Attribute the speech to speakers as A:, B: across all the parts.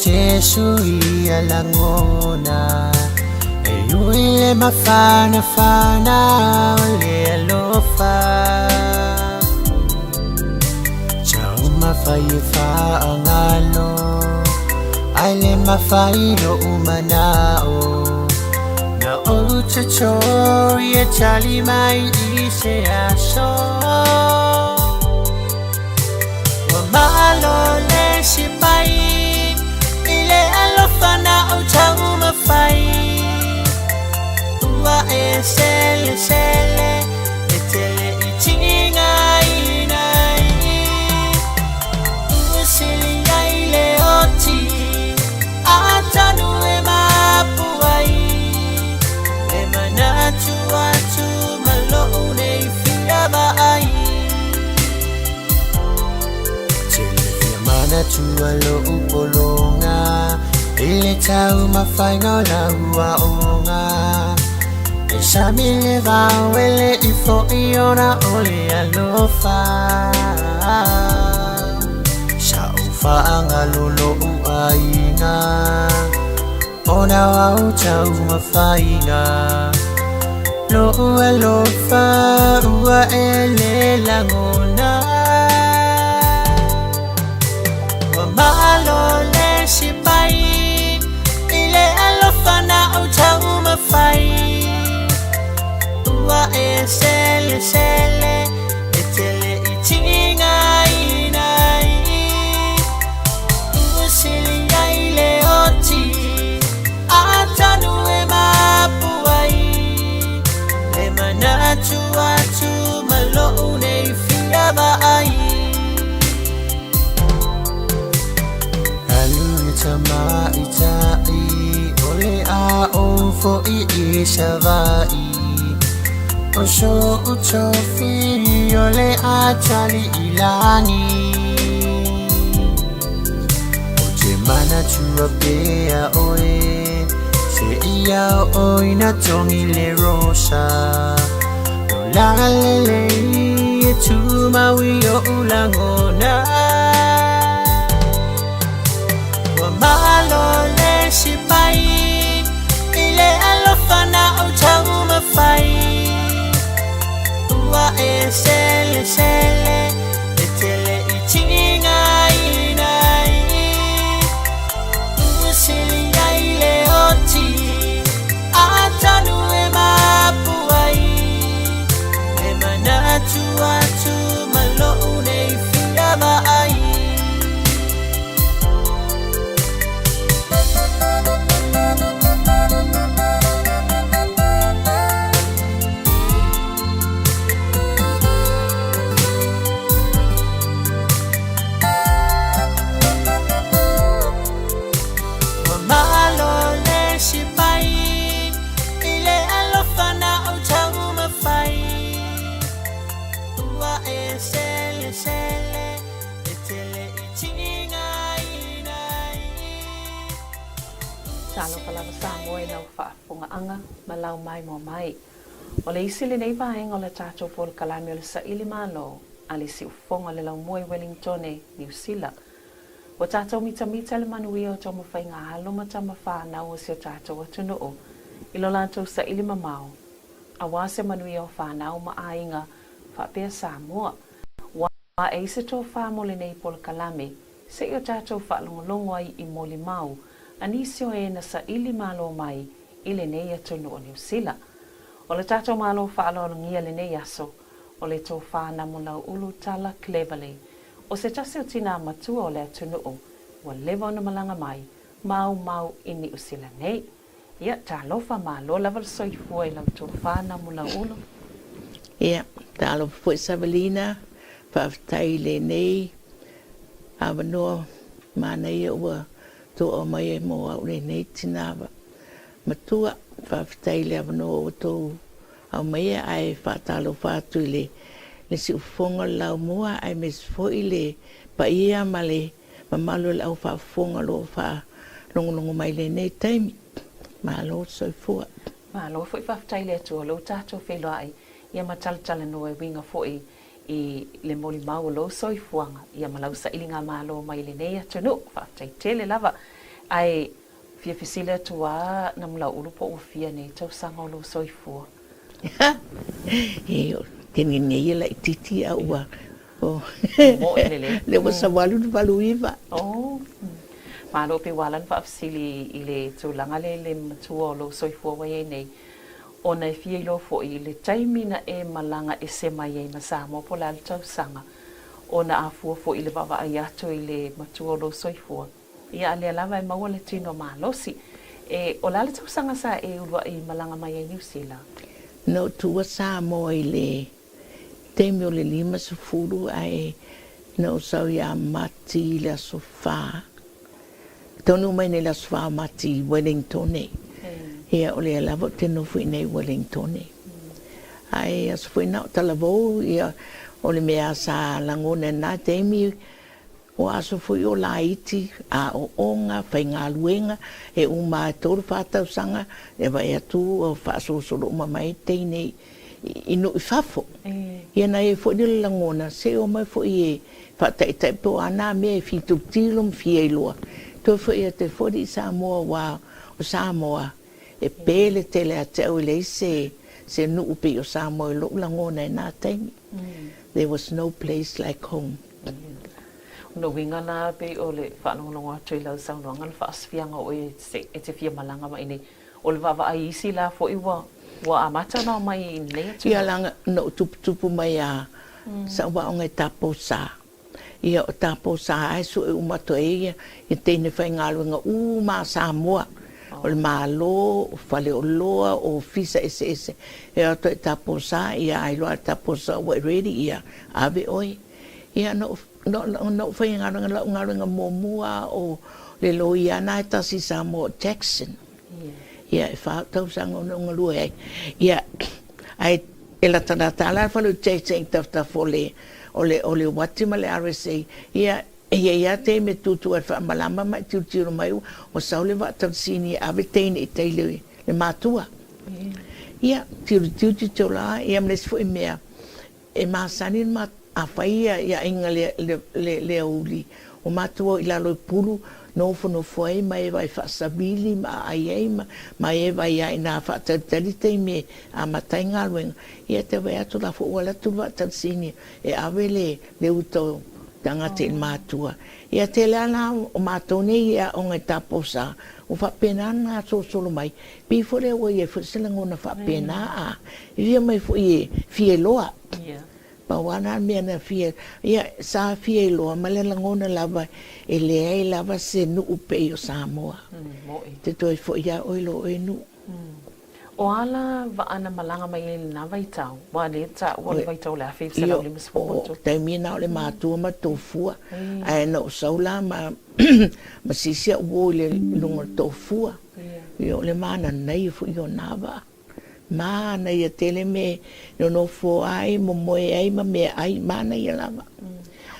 A: te suia lagona E ui le mafanafana o le alofa Taumafai e faagalo Ae le mafai lo'u mana'o Na ou tatoi e tali mai i se aso Ua malo le sipai I le alofa na ou taumafai Ua e selesele E te le i tigaina ai Ua sili ai le oti Atonu e mapu ai Le manatu atu ma lo'u nei fia vaai Te le fia manatua lo'u pologa I le taumafaiga o lau aoga E sami le vao e le'i fo'i ona o le alofa Sa ou faagalo lo'u aiga Ona o au taumafaiga Lo'u alofa ua e le lagona Ua malo le sipai I le alofa na ou taumafai Ua e selesele E te le i tigaina ai Ua sili ai le oti Atonu e mapu ai Le manatu atu ma lo'u nei fia vaai Alu e tamaita'i O le a ou fo'i i Savai'i O so'u tofi o le a tali i lagi Ou te manatua pea oe Seia oo ina togi le rosa Lau lagalelei e tumau i o'u lagona Ua malo le sipai I le alofa na ou taumafai Ua e selesele E te le i tigaina ai Ua sili ai le oti Atonu e mapu ai Le manatu atu ma lo'u nei fia vaai Ua malo le sipai I le alofa na ou taumafai Ua e selesele E te le i tigaina ai
B: Talofa lava Samoa i lau faafofogaaga ma lau maimoa mai. O le isi lenei vaega o le tatou polokalame o le Saili Malo a le Siufofoga o le Laumua i Wellingtone, Niu Sila. Ua tatou mitamita le manuia o taumafaiga alo ma tama fanau o si o tatou atunuu i lo latou saili mamao, aua se manuia o fanau ma aiga faapea Samoa. Ua ae i se tofa mo lenei polokalame, se i o tatou faalogologo ai i molimau a nisi o e na saili malo mai i lenei atunuu o Niu Sila. O le tatou Malo faaaloalogia lenei aso, o le tofa Namulau'ulu Tala Cleverly, o se tasi o tinā matua o le atunuu ua leva ona malaga mai ma aumau i Niu Sila nei. Ia, talofa, malo lava le soifua i lau tofa Namulau'ulu.
C: Ia, talofa foi Savalina, faafetai i lenei avanoa manaia ua to'a mai ai mo au lenei tinā matua. Faafetai i le avanoa ua tou aumaia ae faatalofa atu i le le siufofoga o le laumua aemaise foi le paia ma le mamalu o le au faafofoga o lo o faalogologo mai i lenei taimi. Malo le soifua.
B: Malo foi faafetai i le Atua o lou tatou feiloai ia ma talatalanoa e uiga foi i le molimau o lou soifuaga ia ma lau sailigamalo mai i lenei atunuu. Faafetai tele lava. Ae fia fesili atu a Namulau'ulu po ua fia nei tausaga o lou soifua?
C: E, o te nei e laitiiti a ua
B: Moe lelei.
C: Lea ua 89.
B: Oh. Malo pe ua ala ona faafesili i le tulaga lea i le matua o lou soifua ua i ai nei, ona e fia iloa foi i le taimi na e malaga ese mai ai ma Samoa po o le a le tausaga, ona a fua foi i le vaavaai atu i le matua o lou soifua, ia a lea lava e maua le tino malosi. E, o le a le tausaga sa e uluai malaga mai ai Niu Sila?
C: Na ou tuua Samoa i le taimi o le 50 ae na ou sau ia Mati i le aso 4. Taunuu mai nei i le aso 4 o Mati i Wellingtone. Ia o lea lava ou te nofo i inei i Wellingtone. Ae aso foi na o talavou ia o le mea sa lagona i na taimi O aso foi o laiti, aoaoga, faigaluega, e uma lava e 3, 4 tausaga e vaai atu ua faasolosolo uma mai teine i nuu i fafo. Ia na i ai foi le lagona, se i omai foi e faataitai po o a na mea e fia tilotilo ma fia iloa. Toe foi atu ai foi i Samoa aua o Samoa e pele tele ia te au e leai se se nuu pei o Samoa i lou lagona i na taimi. There was no place like home.
B: O lona uiga la pei o le faalogologo atu i lau saunoaga le faasifiaga o oe e te fia malaga mai nei. O le vaavaai i isi la foi ua ua amata ona omai i lenei atunuu.
C: Ia leaga na ou tuputupu mai a sa ou aoga i Taposa. Ia o Taposa lava e sue uma atu ai ia teine faigaluega uma a Samoa. O le Malo, o faleoloa, o ofisa eseese. E o atu ai i Taposa, ia a iloa e Taposa ua e ready, ia ave oe. Ia na ou na ou faigaluega, lau galuega muamua o le loia na e tasi i Samoa o Jackson. Ia e fa tausaga ona ou galue ai. Ia ae e latalata lava la le fale o Jackson i tafatafa o le o le o le uati ma le RSA. Ia e i ai lava taimi e tutu ai le faamalama ma e tilotilo mai ua sau le vaa talasini e ave teine i tai i le matua. Ia tilotilo tilotilo la ia ma le isi foi mea E masani ma afai ia i aiga le aoauli o matou i lalo i pulu nofonofo ai ma e vaai faasavili ma aai ai ma e vaai ai ina faatalitali taimi e amata ai galuega ia te vaai atu la foi ua alu atu le faatalisini e ave le uta o tagata i le matua ia tele a la o matou nei e aoga i Taposa ua faapena ona gasolosolo mai Pei foi lea ua i ai foi se lagona faapena a fia mai foi e fia iloa. Pau lava na mea na fia, ia sa fia iloa ma le lagona lava e leai lava se nuu pei o Samoa. Te toe foi lava oe i lo oe nuu.
B: O a la vaa na malaga mai ai i lena vaitau? Ua le taua o le vaitau o le 1953.
C: O taimi na o le matua ma tofua, ae na ou sau la ma ma sisi au uo i le luga o le tofua. Ia o le mananaia foi o nā waa. Manaia tele me nonofo ai, momoe ai ma meaai, manaia lava.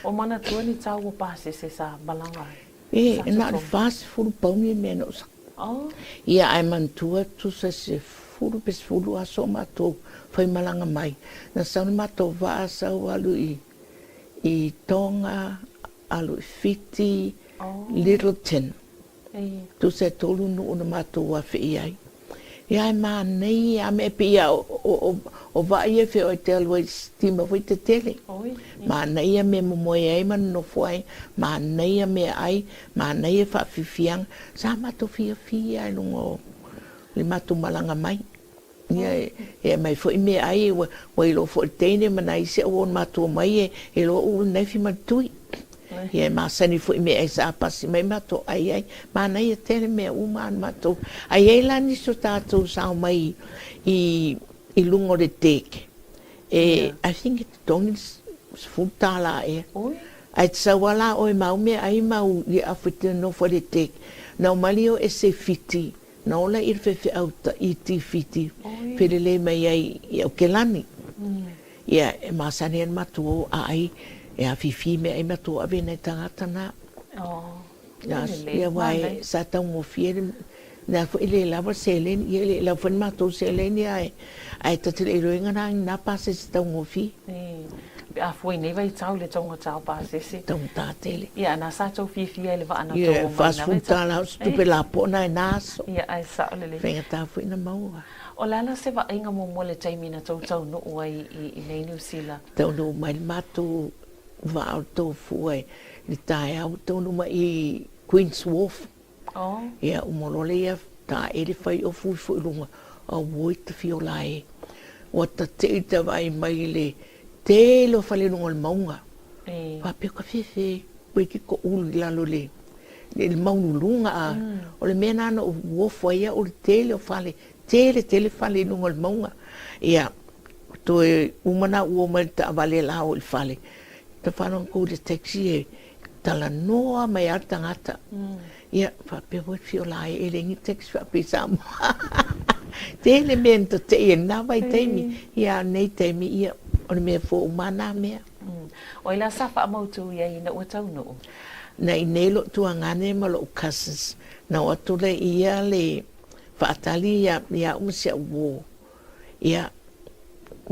B: O manatua ni tau o pasese sa malaga ai?
C: E, na o le 40 pauni le mea na ou sau. Ia ae manatua tusa se 10 pe 12 aso o matou faimalaga mai. Na sau le matou vaa sau alu i Tonga, alu i Fiti, Lyttelton. Tusa e tolu nuu na matou afe i ai. Ia ae manaia a mea pei a o vaa ia e feoai te alu ai sitima foi tetele. Manaia mea momoe ai ma nonofo ai, manaia meaai, manaia faafiafiaga. Sa matou fiafia i luga o le matou malaga mai. Ia e aumai foi meaai ua iloa foi e le teine ma nai isi au na matou omai e iloa uu le naifi ma le tui. Ia e masani foi i meaai sa pasi mai matou ai ai. Manaia tele mea uma a na matou. Ae i ai la nisi o tatou sa omai i i luga o le deck e I think e totogi le $10 ea. Ae te sau lava la oe ma au meaai ma au afu e te nofo ai i le deck. Na omai lea o ese i Fiti Na ola i le faifeau Tahiti Fiti felelei mai ai i Aokelani. Ia, e masani ai le matou o aai e afifi meaai matou ave nai tagata na. Ia, aua e sa taugofie le na foi le lava seleni, ia e le lava foi le matou seleni ae, ae ta te le iloaina la ni na pasese taugofie.
B: Pe a fua i nei vaitau i le taugata o pasese.
C: Taugata tele.
B: Ia, na sa tou fiafia i le vaa na tou
C: omai i na vaitau. Ia, $40 o se tupe lapoa na i na aso.
B: Ia, ae sao lelei.
C: Faigata foi na maua.
B: O le a la se vaaiga muamua i le taimi na tou taunuu ai i nei Niu Sila?
C: Taunuu mai le matou vaa o le Tofua i le taeao, taunuu mai i Queen's Wharf.
B: Oh.
C: Ia, uma loa lea ia taele fai ofu ifo i luga, auoi tafiola e. Ua tate'i ta vaai mai i le tele o fale i luga o le mauga.
B: E.
C: Faapea ka fefe koe ki ko ulu i lalo le le maunu luga a. O le mea na na ou uofo ai au o le tele o fale, tele tele fale i luga o le mauga. Ia, toe uma na uo mai le taavale la o i le fale. Ta faalogo i le taxi e talanoa mai lava le tagata. Ia, faapea foi le fia ola ai e leai ni taxi faapea i Samoa. Tele mea na tate'i ai i lena vaitaimi, ia a o lenei taimi, ia, o le mea fua uma lava na mea.
B: O ai la sa faamautu i ai ina ua taunuu?
C: Na i nei lo'u tuagane ma lo'u cousins, na o atu lea i ia le faatali ia a'u ma si a'u uō. Ia,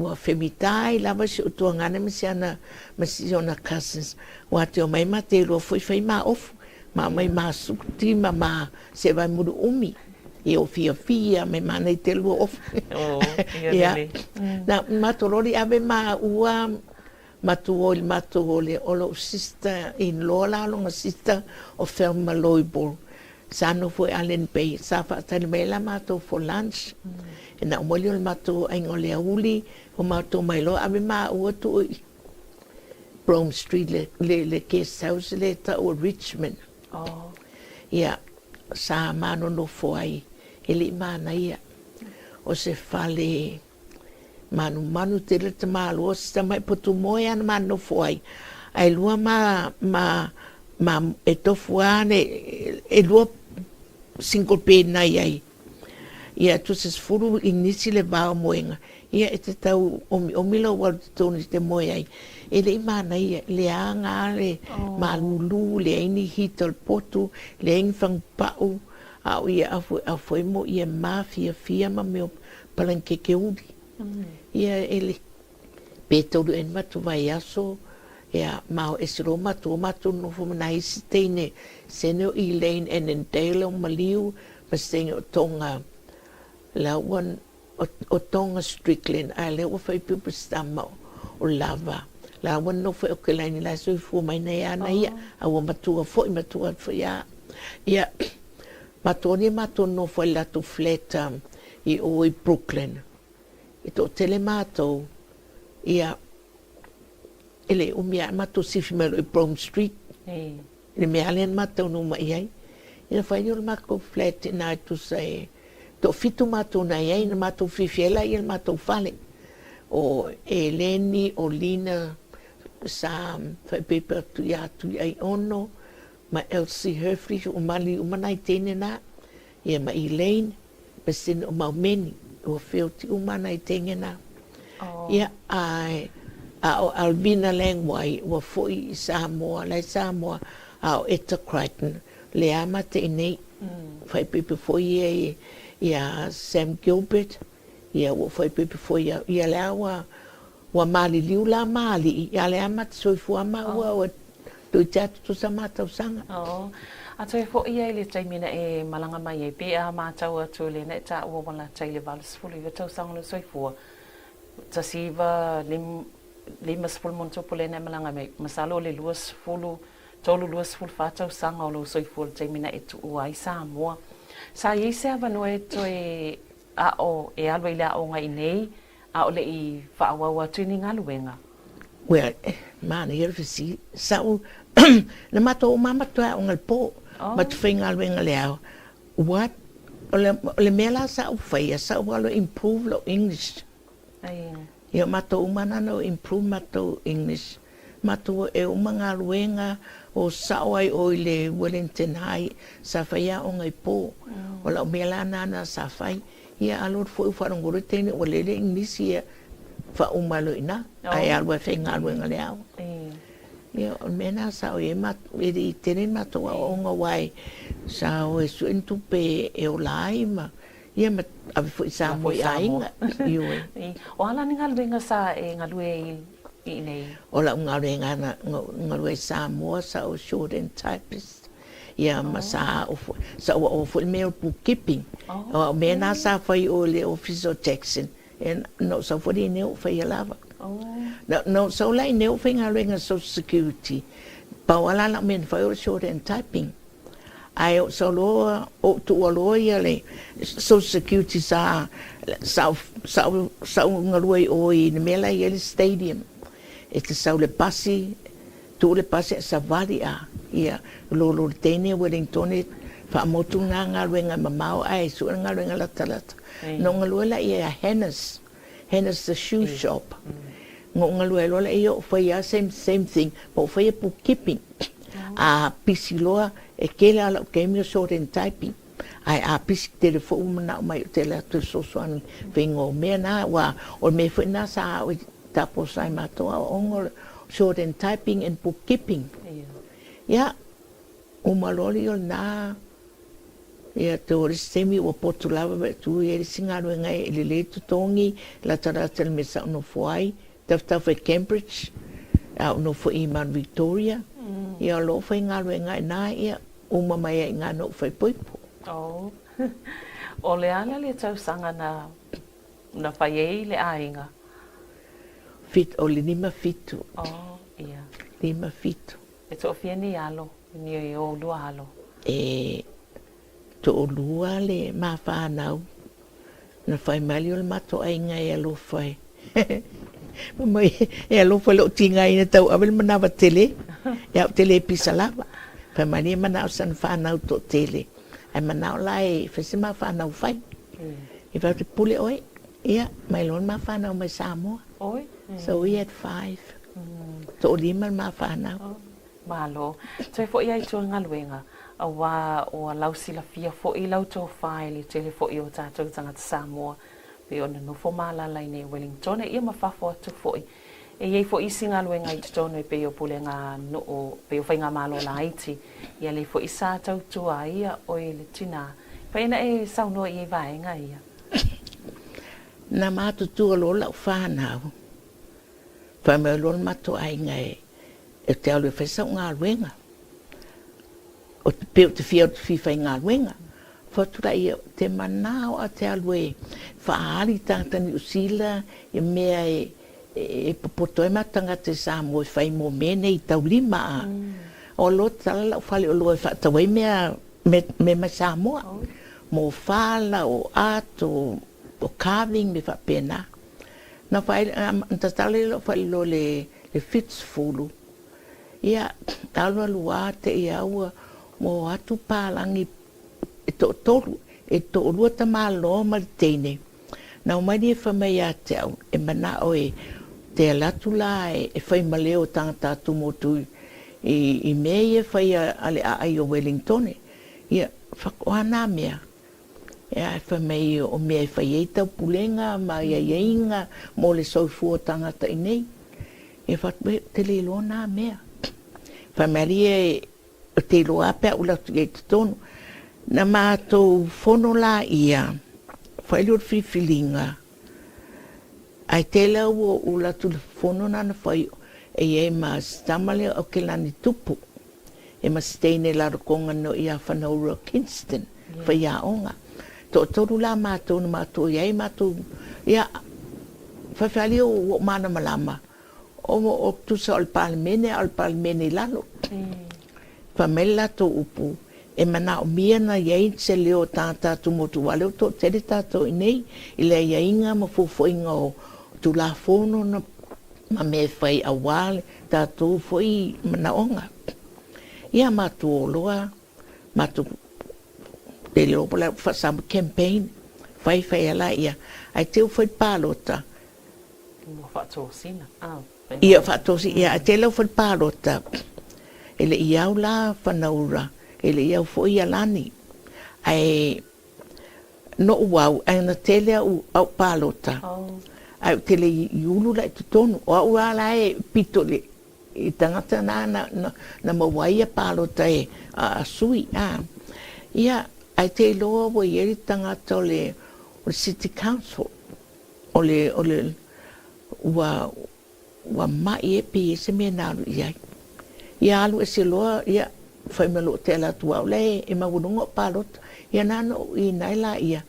C: ua femitai lava si ou tuagane ma si ana ma si ona cousins ua te omai ma te lua foi fai ma ofu ma aumai ma suti ma ma se vai mulu umi ia o fiafia mai ma nei te lua ofu.
B: Oh, ia
C: Ia,
B: lelei.
C: na matou loli ave ma ua matou o i le matou o le o lou sister in law la lona sister o Thelma Loibol Sa nofo i Allen Bay, sa faatali mai ai la matou for lunch. E na uma lea o le matou aiga o le auli, o matou mai loa ave maua tuu i Brome Street le, le, le guest house le tau o Richmond.
B: Oh.
C: Ia, sa ma nonofo ai, e le i manaia. O se fale manumanu tele le tamāloa, si tamai potu moe ana ma nofo ai. Ae lua ma, ma, ma e tofu lava le, e lua single bed na i ai. Ia, tusa 10 inisi le va o moega. Ia, e te tau omiomi lou alu totonu i te moe ai. E le i manaia, leaga le malūlū, leai ni heater o le potu, leai ni fagupa'u, a o ia afu e afu ai mo ia mafiafia ma mea o Palanikekeuli. Ia e le pe tolu ea ni matou vaiaso, ia ma o ese loa matou, o matou nonofo ma nai isi teine sene o Elaine Annandale o Maliu ma se teine o Tonga la ua o Tonga Strickland ae lea ua fai pea Pesitama o Lava la ua nonofo i Okelaini la e soifua mai nei ana ia a ua matua foi matua atu foi a ia matou ni matou nonofo ai i le latou flat i o i Brooklyn. E toatele matou, ia, e le umi ae matou sifi mai loa i Brome Street, i le mea lea na matou taunuu mai i ai. Ia na fai lea o le matou flat i ina e tusa e toafitu matou na i ai, na matou fiafia ai la i le matou fale. O Eleni, o Lina sa faaipoipo atu ia Tuiaiono, ma Elsie Herfrey, ua maliu uma nai teine na, ia ma Elaine. Pesini o mau meni, ua feoti uma ana i teine na. Ia, ae, a o Alvina Langwai, ua foi i Samoa, la i Samoa, a o Etta Crichton, lea ma te inei, whaipepe foi ia i, ia Sam Gilbert, ia ua whaipepe foi ia, ia lea ua, Ua maliliu la ma alii, ia le ama te soifua ma ua ua toite atu tusa ma tausaga.
B: Oo. A toe foʻi ai le taimi na e malaga mai ai, pe a matau atu i lena e taua ua lata i le 89 tausaga o le soifua, 19 50 ma ona tupu lena e malaga mai, masalo o le 20, 3, 24 tausaga o lou soifua i le taimi na e tuua ai Samoa. Sa i ai se avanoa e toe aʻo, e alu ai i le aoga i nei, A o le i faaauau atu i ni galuega.
C: Well, manaia le fesili. Sa'u, na matou uma lava matou aoga i le po, matou faigaluega i le ao. What? O le, o le mea la sa'u faia, sa'u alu e improve lou English. Ia, o matou uma na na improve matou English. Matou e uma galuega, o sa'o ai o i le Wellington High, sa fai aoga i po. O la'u mea la na sa fai. Ia alu atu foi ua faalogologo le teine ua lele Igilisi ia faauma loa i ina ae alu ai e faigaluega le ao. Ia o le mea lena sa o i ai e le i tele ni matou aoaoga aua e sa o e sue ni tupe e ola ai ma ia ma ave foi i Samoa i aiga. Ioe.
B: O a la ni galuega sa e galue ai I inei.
C: O lau galuega na galue i Samoa sa ou shorthand typist ia ma sa aʻo foi sa ou aʻoa foi le mea o le bookkeeping. O au mea na sa fai o le ofisa o Jackson e na ou sau foi le inei ou faia lava. Na na ou sau la inei ou faigaluega Social Security pau a la lau mea na fai o le shorthand typing. Ae ou sau loa ou tuua loa ia le Social Security sa sa sa sa ou galue i o i le mea la e i ai le stadium. E te sau i le pasi, tuu le pasi ae savali a ia lolo le teine Wellingtone faamotu na galuega e mamao ae sue le galuega latalata. Na ou galue la ia ia Hannah's, Hannah's the shoe shop. Na ou galue ai loa la ia ou faia same same thing ma ou faia bookkeeping. A pisi loa e tele lava lau taimi o shorthand typing ae a pisi tele foi ua manao mai ou te alu atu e fesoasoani faiga o mea na aua o le mea foi lena sa ao i taposa ai matou aoaoga o le shorthand typing and bookkeeping. Ia, uma loa lea o lena ia te o le isi taimi ua potu lava pe tu i ai le isi galuega e lelei totogi latalata i le mea sa ou nofo ai Tafatafa i Cambridge, a ou nofo i Mount Victoria, ia o lo o faigaluega ai na, ia, uma mai ai i na na ou faaipoipo.
B: Oh. O le a la le tausaga na na fai ai le aiga?
C: Fit, o le 57.
B: Oh, ia.
C: 57.
B: E toafia ni alo, ni o oulua alo?
C: E toalua le ma fanau. Na fai mai lea o le matou aiga e alofa e. Fai mai e alofa i lou tigaina tau ave le manawa tele, ia ou te le pisa lava. Fai mai lea e manao sana fanau toatele, ae manao la e fai se ma fanau fai. E fai atu, pule oe, ia, mai loa le ma fanau mai Samoa. So we had five. Toalima le ma fanau.
B: Malo. Toe foi ai tua galuega, aua ua lausilafia foi lau tofa i le tele foi o tatou tagata Samoa, pei ona nofo ma alaala i nei Wellingtone ia ma fafo atu foi. E i ai foi isi galuega i totonu e pei o pulega nuu, pei o faigamalo laiti, ia lea foi sa tautua ai ia oe le tina. Pai ana e saunoa i ai vaega ia.
C: Na matutua loa lau fanau, fai mai loa le matou aiga e Ou te alu e fai sau galuega. O te pei ou te fia ou te fia faigaluega. Fai atu la ia, te manao a te alu e faaali tagata Niu Sila i mea e e popoto ai matou tagata i Samoa e fai mo mea nei i taulima a. O loa tatala lau fale o loa e faatau ai mea mea mai Samoa. Mo fala, o art, o carving mea faapena. Na fai na tatala lea lau fale loa le le 70, ia, alu alu lava te i a ua o atu palagi e toatolu, e toalua tamaloa ma le teine. Na omai lea fai mai ia te au, e manao e te alu atu la e fai ma leo o tagata atumotu i mea ia e fai a le aai o Wellingtone. Ia, o a nā mea? Ia, fai mai o mea e fai ai taupulega ma aiaiaiga mo le soifua o tagata i nei. Ia fai atu, ou te le iloa na mea. Fai mai alii e, ou te iloa lava pe a ou alu atu i ai i totonu. Na matou fono laia, fai lea o le filifiliga, ae tele lava ua ou alu atu i le fono lena na fai e i ai ma si tama lea o Aukilani Tupu. E ma se teine lalokonga no ia Whanaura Kingston, faiaoga. Toatolu la matou na matou i ai matou, ia, faifeali o ua ou malamalama, o, o tusa o le Palemene a o le Palemene i lalo. Fai mai le latou upu, e manaomia na i ai se leo o tagata atumotu aua o lea ua toatele tatou i nei i le aiaiga ma fuafuaina o Tulafono na ma mea e fai aua le tatou foi manaoga. Ia matou o loa, matou le iloa po o le a faa-Samoa campaign, fai fai a laia, ae te ua fai le palota.
B: Ua faatosina, ah.
C: Ia faatosina, ia ae te ua fai le palota, e le i au la Fanaura, e le i au foi ia Lani. Ae Noʻu au, ae na tele au au palota, ae ou te le i ulu la i totonu. O au lava la e pito i le i tagata na na na maua ai ia palota e a sui, a. Ia, ae te iloa ua i ai le tagata o le o le City Council, o le o le ua. Ua maʻi e pei e se mea na alu i ai. Ia alu ese loa, ia, fai mai loʻu te ala atu au la e maualuga o palota. Ia nana oʻu i nai la ia,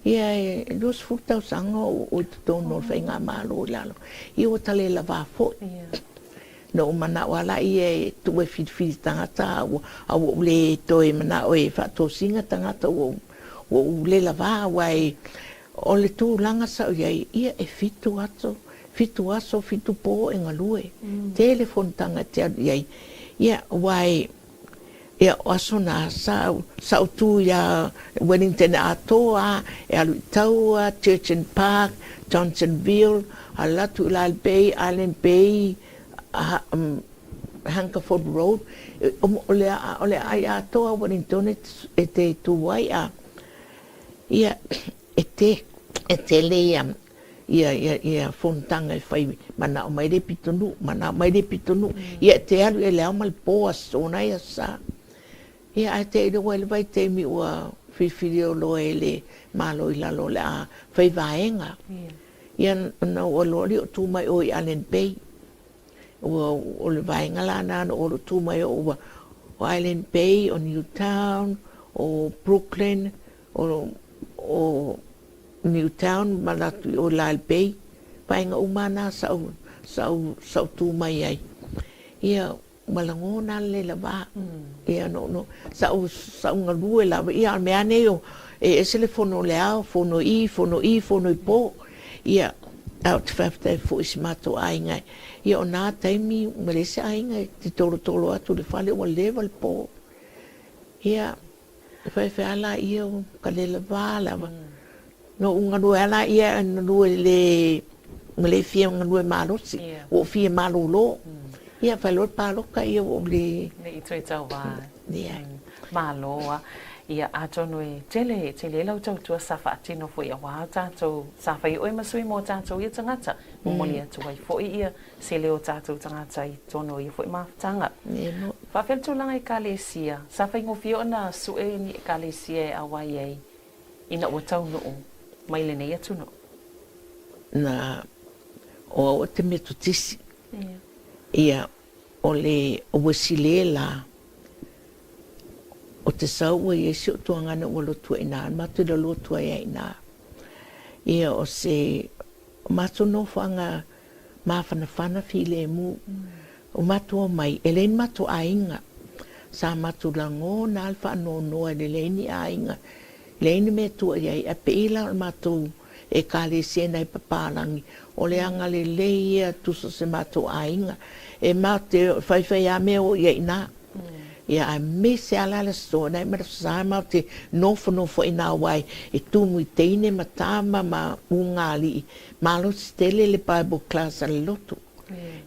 C: ia e 20 tausaga oʻu i totonu o le faigamalo i lalo. Ia ua tale lava foi. Na ou manaʻo a la ia e tuu e filifili tagata a ua, a ua ou le toe manaʻo e faatosina tagata ua ou, ua ou le lava aua e O le tulaga sa ou i ai, ia e fitu aso, fitu aso, fitu po e galue. Tele fonotaga e te alu i ai. Ia, aua e, ia o aso na, sa, sa ou tu iā Wellington atoa a, e alu i Taua, Church and Park, Johnsonville, alu atu i Lyall Bay, Island Bay, Hungerford Road, o le, o le aai atoa o Wellington e te tu ai a, Ia, e te, e tele ia, ia, ia, ia fonotaga e fai manao mai le pitonuu, manao mai le pitonuu. Ia, e te alu i le ao ma le po, aso nai aso sa. Ia, ae te iloa i le vaitaimi ua filifili loa e le Malo i lalo o le a fai vaega. Ia, na ua loa lea o tu mai oe i Island Bay. Ua, o le vaega la na na o tu mai o ua o Island Bay, o Newtown, o Brooklyn, o, o Newtown ma latu i o Lyall Bay. Vaega uma na sa ou, sa ou, sa ou tu mai ai. Ia, ua lagona le lava. Ia, no, no, sa ou, sa ou galue lava. Ia, a o le mea nei o, e ese le fono o le ao, fono i, fono i, fono i po. Ia, a ou te faafetai foi i si matou aiga, ia o nā taimi ma le isi aiga e te tolotolo atu i le fale ua leva le po. Ia, e faifea la ia o ka le lava lava. Na ou galue lava la ia e galue le ma le fia galue malosi, ua ou fia malolo. Ia, fai loa le paloka ia ua ou le...
B: Ne i toe tauā. Ia. Malo a. Ia, atonu e tele, tele lau tautua sa faatino foi auā tatou, sa fai oe ma sui mo tatou ia tagata, momoli atu ai foi ia se leo o tatou tagata i totonu o ia foi mafutaga. Faafeai le tulaga Ekalesia, sa faigofie ona sue ni Ekalesia e auai ai ina ua taunuu mai lenei atunuu.
C: Na, o au o te Metotisi. Ia, o le Uesile la, o te sau ua i ai si ou tuagana ua lotu ai ina, matou le lotu ai ai ina. Ia o se matou nofoaga mafanafana filemu, o matou omai, e leai ni matou aiga, sa matou lagona lava le faanoanoa e le leai ni aiga, leai ni mea e tua i ai, ae pei la o le matou Ekalesia nai papalagi, o le agalelei ia tusa o se matou aiga, e matou te faifai lava mea o i ai ina. Ia aemaise lava la le aso nai ma le aso sa matou te nofonofo ai ina aua e tumu i teine ma tama ma ugaalii, malosi tele le Bible class a le lotu.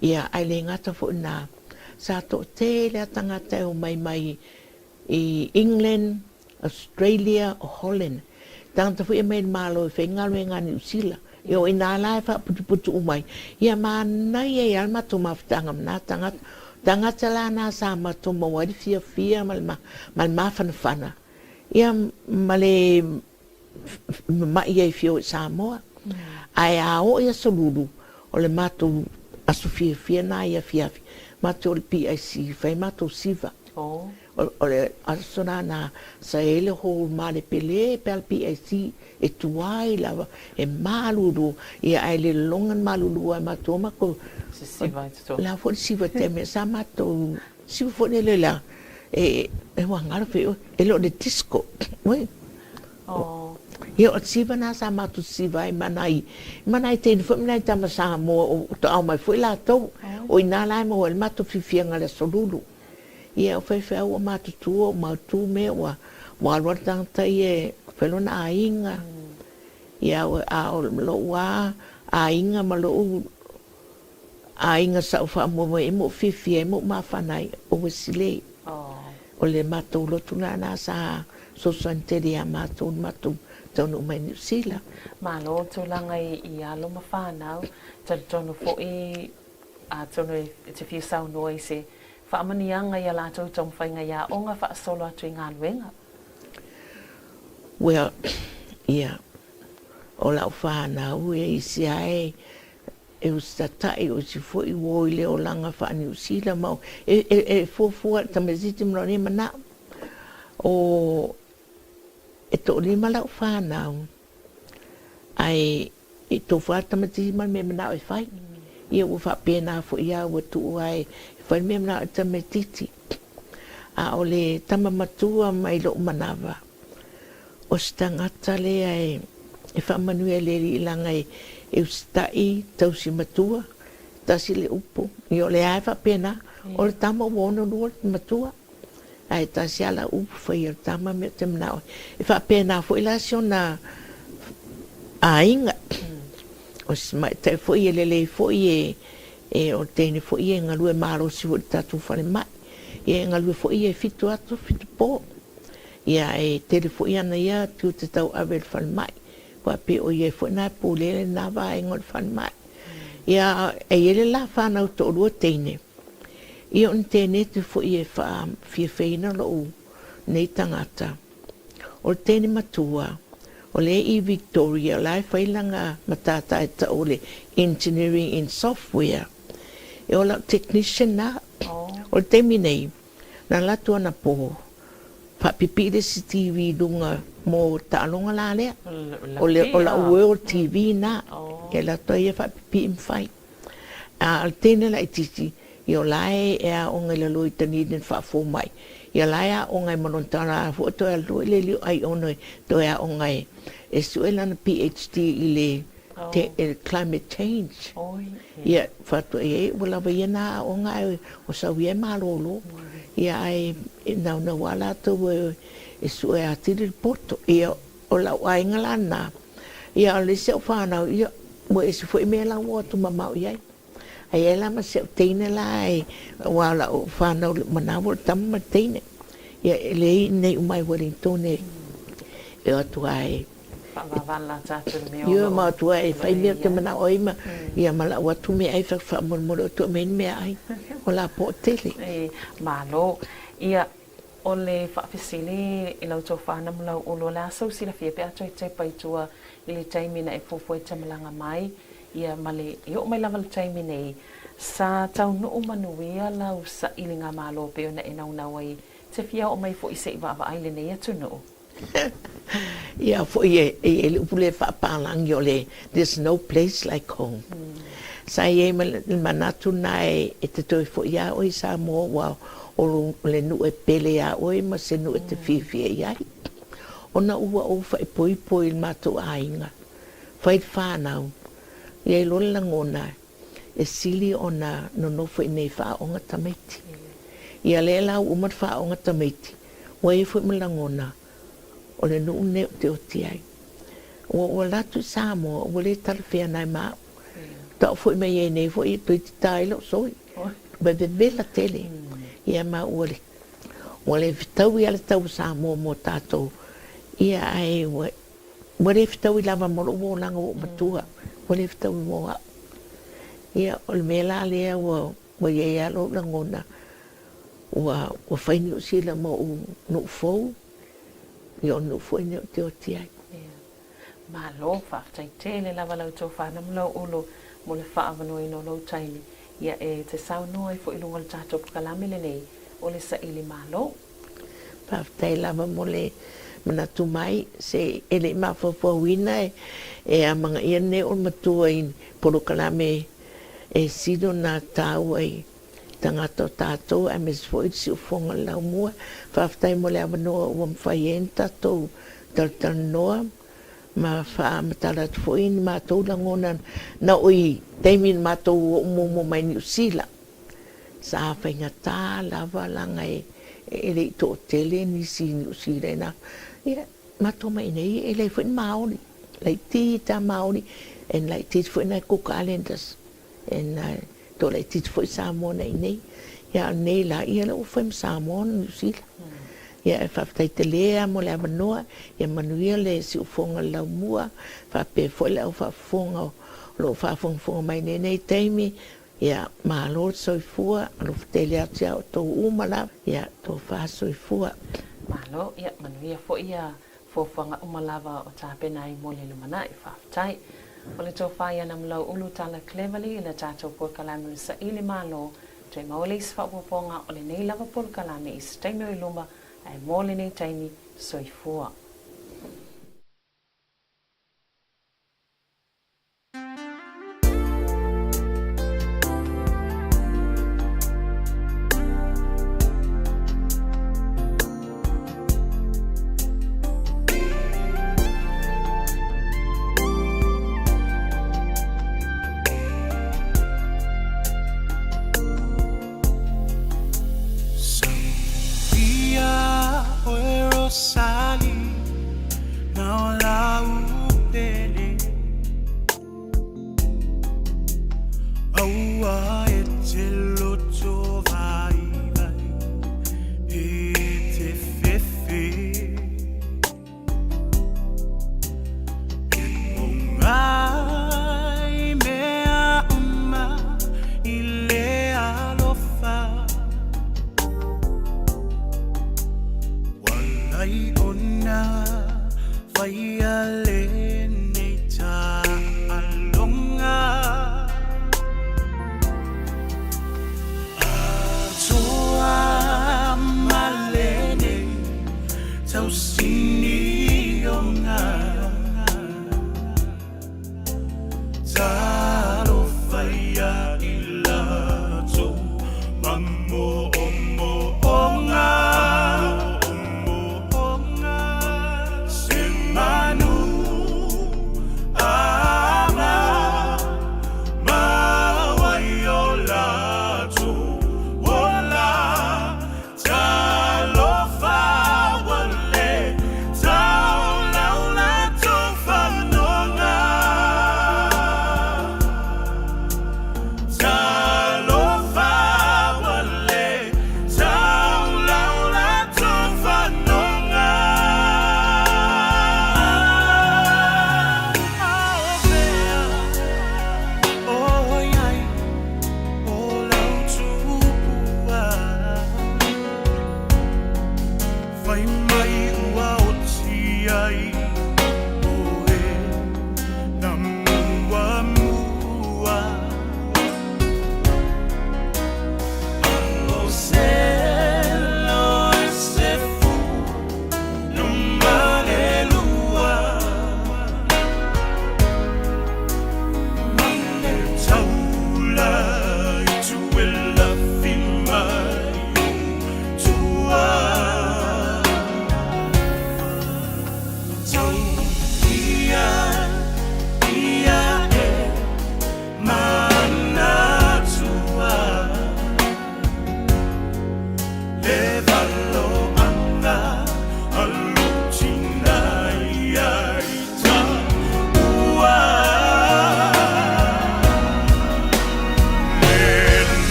C: Ia ae le gata foi ina, sa toatele lava tagata e omai mai i England, Australia, o Holland. Tagata foi e mai le Malo e fai galuega a Niu Sila. Ia o ina la e faaputuputu uma ai. Ia manaia ai lava le matou mafutaga ma na tagata. Tagata la na sa matou maua ai le fiafia ma le ma le mafanafana. Ia ma le mama'i ai fia o i Samoa. Ae a oo i Aso Lulu, o le matou aso fiafia na i afiafi, matou o le PIC, fai matou siva. O le aso la na sa i ai le hall malepele pe a le PIC e tuai lava, e malulu, ia ae le lologa le malulu ai matou o matou.
B: Se siva i totonu.
C: O le a foi le siva i taimi sa matou siva foi lele la, e ua galo foi oe, e le o le disco, oi. Ia o le siva na sa matou siva ai ma nai, ma nai teine foi ma nai tama Samoa o toau mai foi latou. O ina la e maua ai le matou fiafiaga i le aso lulu. Ia o faifeau ua matutua, ua mautu mea, ua ua alu lava le tagata ia e fai lona aiga. Ia a o lou lava aiga ma lou aiga sa ou faamoemoe ai ma ou fiafia ai ma ou mafana ai, o Wesley. O le matou lotu lena sa fesoasoani tele ia matou i le matou taunuu mai Niu Sila.
B: Malo tulaga i alo ma fanau, talitonu foi Atonu e te fia saunoa i se faamanuiaga i a latou taumafaiga i aoga faasolo atu i galuega.
C: Well, ia, o lau fanau e isi lava e, e usitatai, o isi foi ua o i le olaga faa-Niu Sila ma o, e, e, e fuafua i le tamaitiiti ma lona ia manao. O, e toalima lau fanau, ae i tofu lava le tamaitiiti ma le mea e manao e fai. Ia ua faapena foi lava ua tuu lava e fai le mea e manao ai le tamaitiiti. A o le tama matua mai lou manava, o se tagata lea e faamanuia i le Alii leaga e usitai tausi matua, tasi le upu, ia o lea lava e faapena, o le tama ua 62 le matua, ae tasi lava lau upu faia le tama mea ou te manao ai. E faapena foi la si ona aiga, o si tamaitai foi e lelei foi e o le teine foi ia e galue malosi foi i le tatou falemai, ia e galue foi ia e 7 aso 7 po. Ia e tele foi ana ia tiute tauave i le falemai, aua pei o ia foi lena e pulea lena vaega o le falemai. Ia e i ai le la fanau toalua teine, ia o ni teneti foi e faafiafiaina lou nei tagata. O le teine matua, o lea i Victoria, o la e fai lana matata e tau o le Engineering in Software. E o lau technician na. O le taimi nei, Na alu atu anapo, faapipii le isi TV i luga mo taaloga la lea. O le o lau World TV na. E alu atu ai ia faapipii ma fai. A o le teine laitiiti, ia o la e aoga i lalo i Dunedin faafomai. Ia la e aoga ai ma lona tala foi toe alu i le alii o Aiono e toe aoga e sue lana PhD i le climate change. Ia, faatoa i ai ua lava ia nā aoga ae o sau ia e malolo. Ia ae e naunau lava latou e sue atili le poto. Ia, o lau aiga la lena. Ia, o le isi au fanau, ia, ua ese foi mea la ua o atu mamao i ai. Ae i ai la ma si au teine la e, aua o lau fanau i lou manawa o le tama ma le teine. Ia, e leai nei uma i Wellington e o atu lava e
B: Faavavala tatou i mea o lo o.
C: Ioe ma atu ai e fai mea ou te manao ai ma ia ma lau atu meaai faamolemole o atu aumai ni meaai o la po'o tele.
B: E malo. Ia, o le faafesili i lau tofa Namulau'ulu, o le a sou silafia pe a toe tepa i tua i le taimi na e fuafua e te malaga mai, ia ma le, e oo mai lava le taimi nei, sa taunuu manuia lau sailiga malo pei ona e naunau ai te fia oo mai foi se i vaavaai lenei atunuu?
C: Ia foi e i ai le upu lea faapalagi o le there's no place like home. Sa i ai ma le manatu lena e te toe foi lava oe i Samoa aua o le nuu e pele ia oe ma se nuu e te fiafia i ai. Ona ua ou faaipoipo i le matou aiga, fai le fanau, i ai loa le lagona e sili ona nonofo i inei e faaaoga tamaiti. Ia lea la ua uma ona faaaoga tamaiti, ua i ai foi ma lagona o le nuu lenei ou te oti ai. Ua ou alu atu i Samoa ua le talafeagai ma au. Faatoa ou foi mai ai nei foi e toeitiiti ai lou soi. Ua vevela tele. Ia ma ua le ua le fetaui lava le tau o Samoa mo tatou. Ia ae ua Ua le fetaui lava ma lou olaga ua ou matua, ua le fetaui mo au. Ia, o le mea la lea ua ua i ai lava lou lagona, ua ua fai Niu Sila ma ou nuu fou, ia o le nuu foi lenei ou te oti ai.
B: Ia. Malo, faafetai tele lava lau tofa Namulauulu mo le faaavanoaina o lou taimi, ia e te saunoa ai foi i luga o le tatou pkalame lenei o le saili malo.
C: Faafetai lava mo le manatu mai, se e le i mafaufauina e amanaia lenei o le matua i polokalame e sili ona taua i tagata o tatou aemaise foi le siufofoga o le laumua. Faafetai mo le avanoa ua mafai ai ona tatou talatalanoa ma faamatala atu foi ni matou lagona na oo i taimi na matou oo muamua mai Niu Sila. Sa faigata lava leaga e le i toatele nisi i Niu Sila i na, ia, matou mai nei e leai foi ni Māori, laitiiti lava Māori, and laitiiti foi nai Cook Islanders, and toalaitiiti foi Samoa na i inei. Ia a o lenei la, ia lea ua fai ma Samoa ona Niu Sila. Ia e faafetai tele lava mo le avanoa, ia manuia le siufofoga o le laumua, faapea foi le au faafofoga o lo o faafogafoga mai i lenei taimi, Ia, malo le soifua, alofa tele atu ia outou uma lava, ia, tofa soifua.
B: Malo, ia manuia foi ia fuafuaga uma lava o tapena ai mo le lumanai. Faafetai. O le tofa ia Namulau'ulu Tala Cleverly i le tatou polokalame o le Saili Malo, toe maua le isi faaopoopoga o lenei lava polokalame i se taimi o i luma, ae mo lenei taimi, soifua.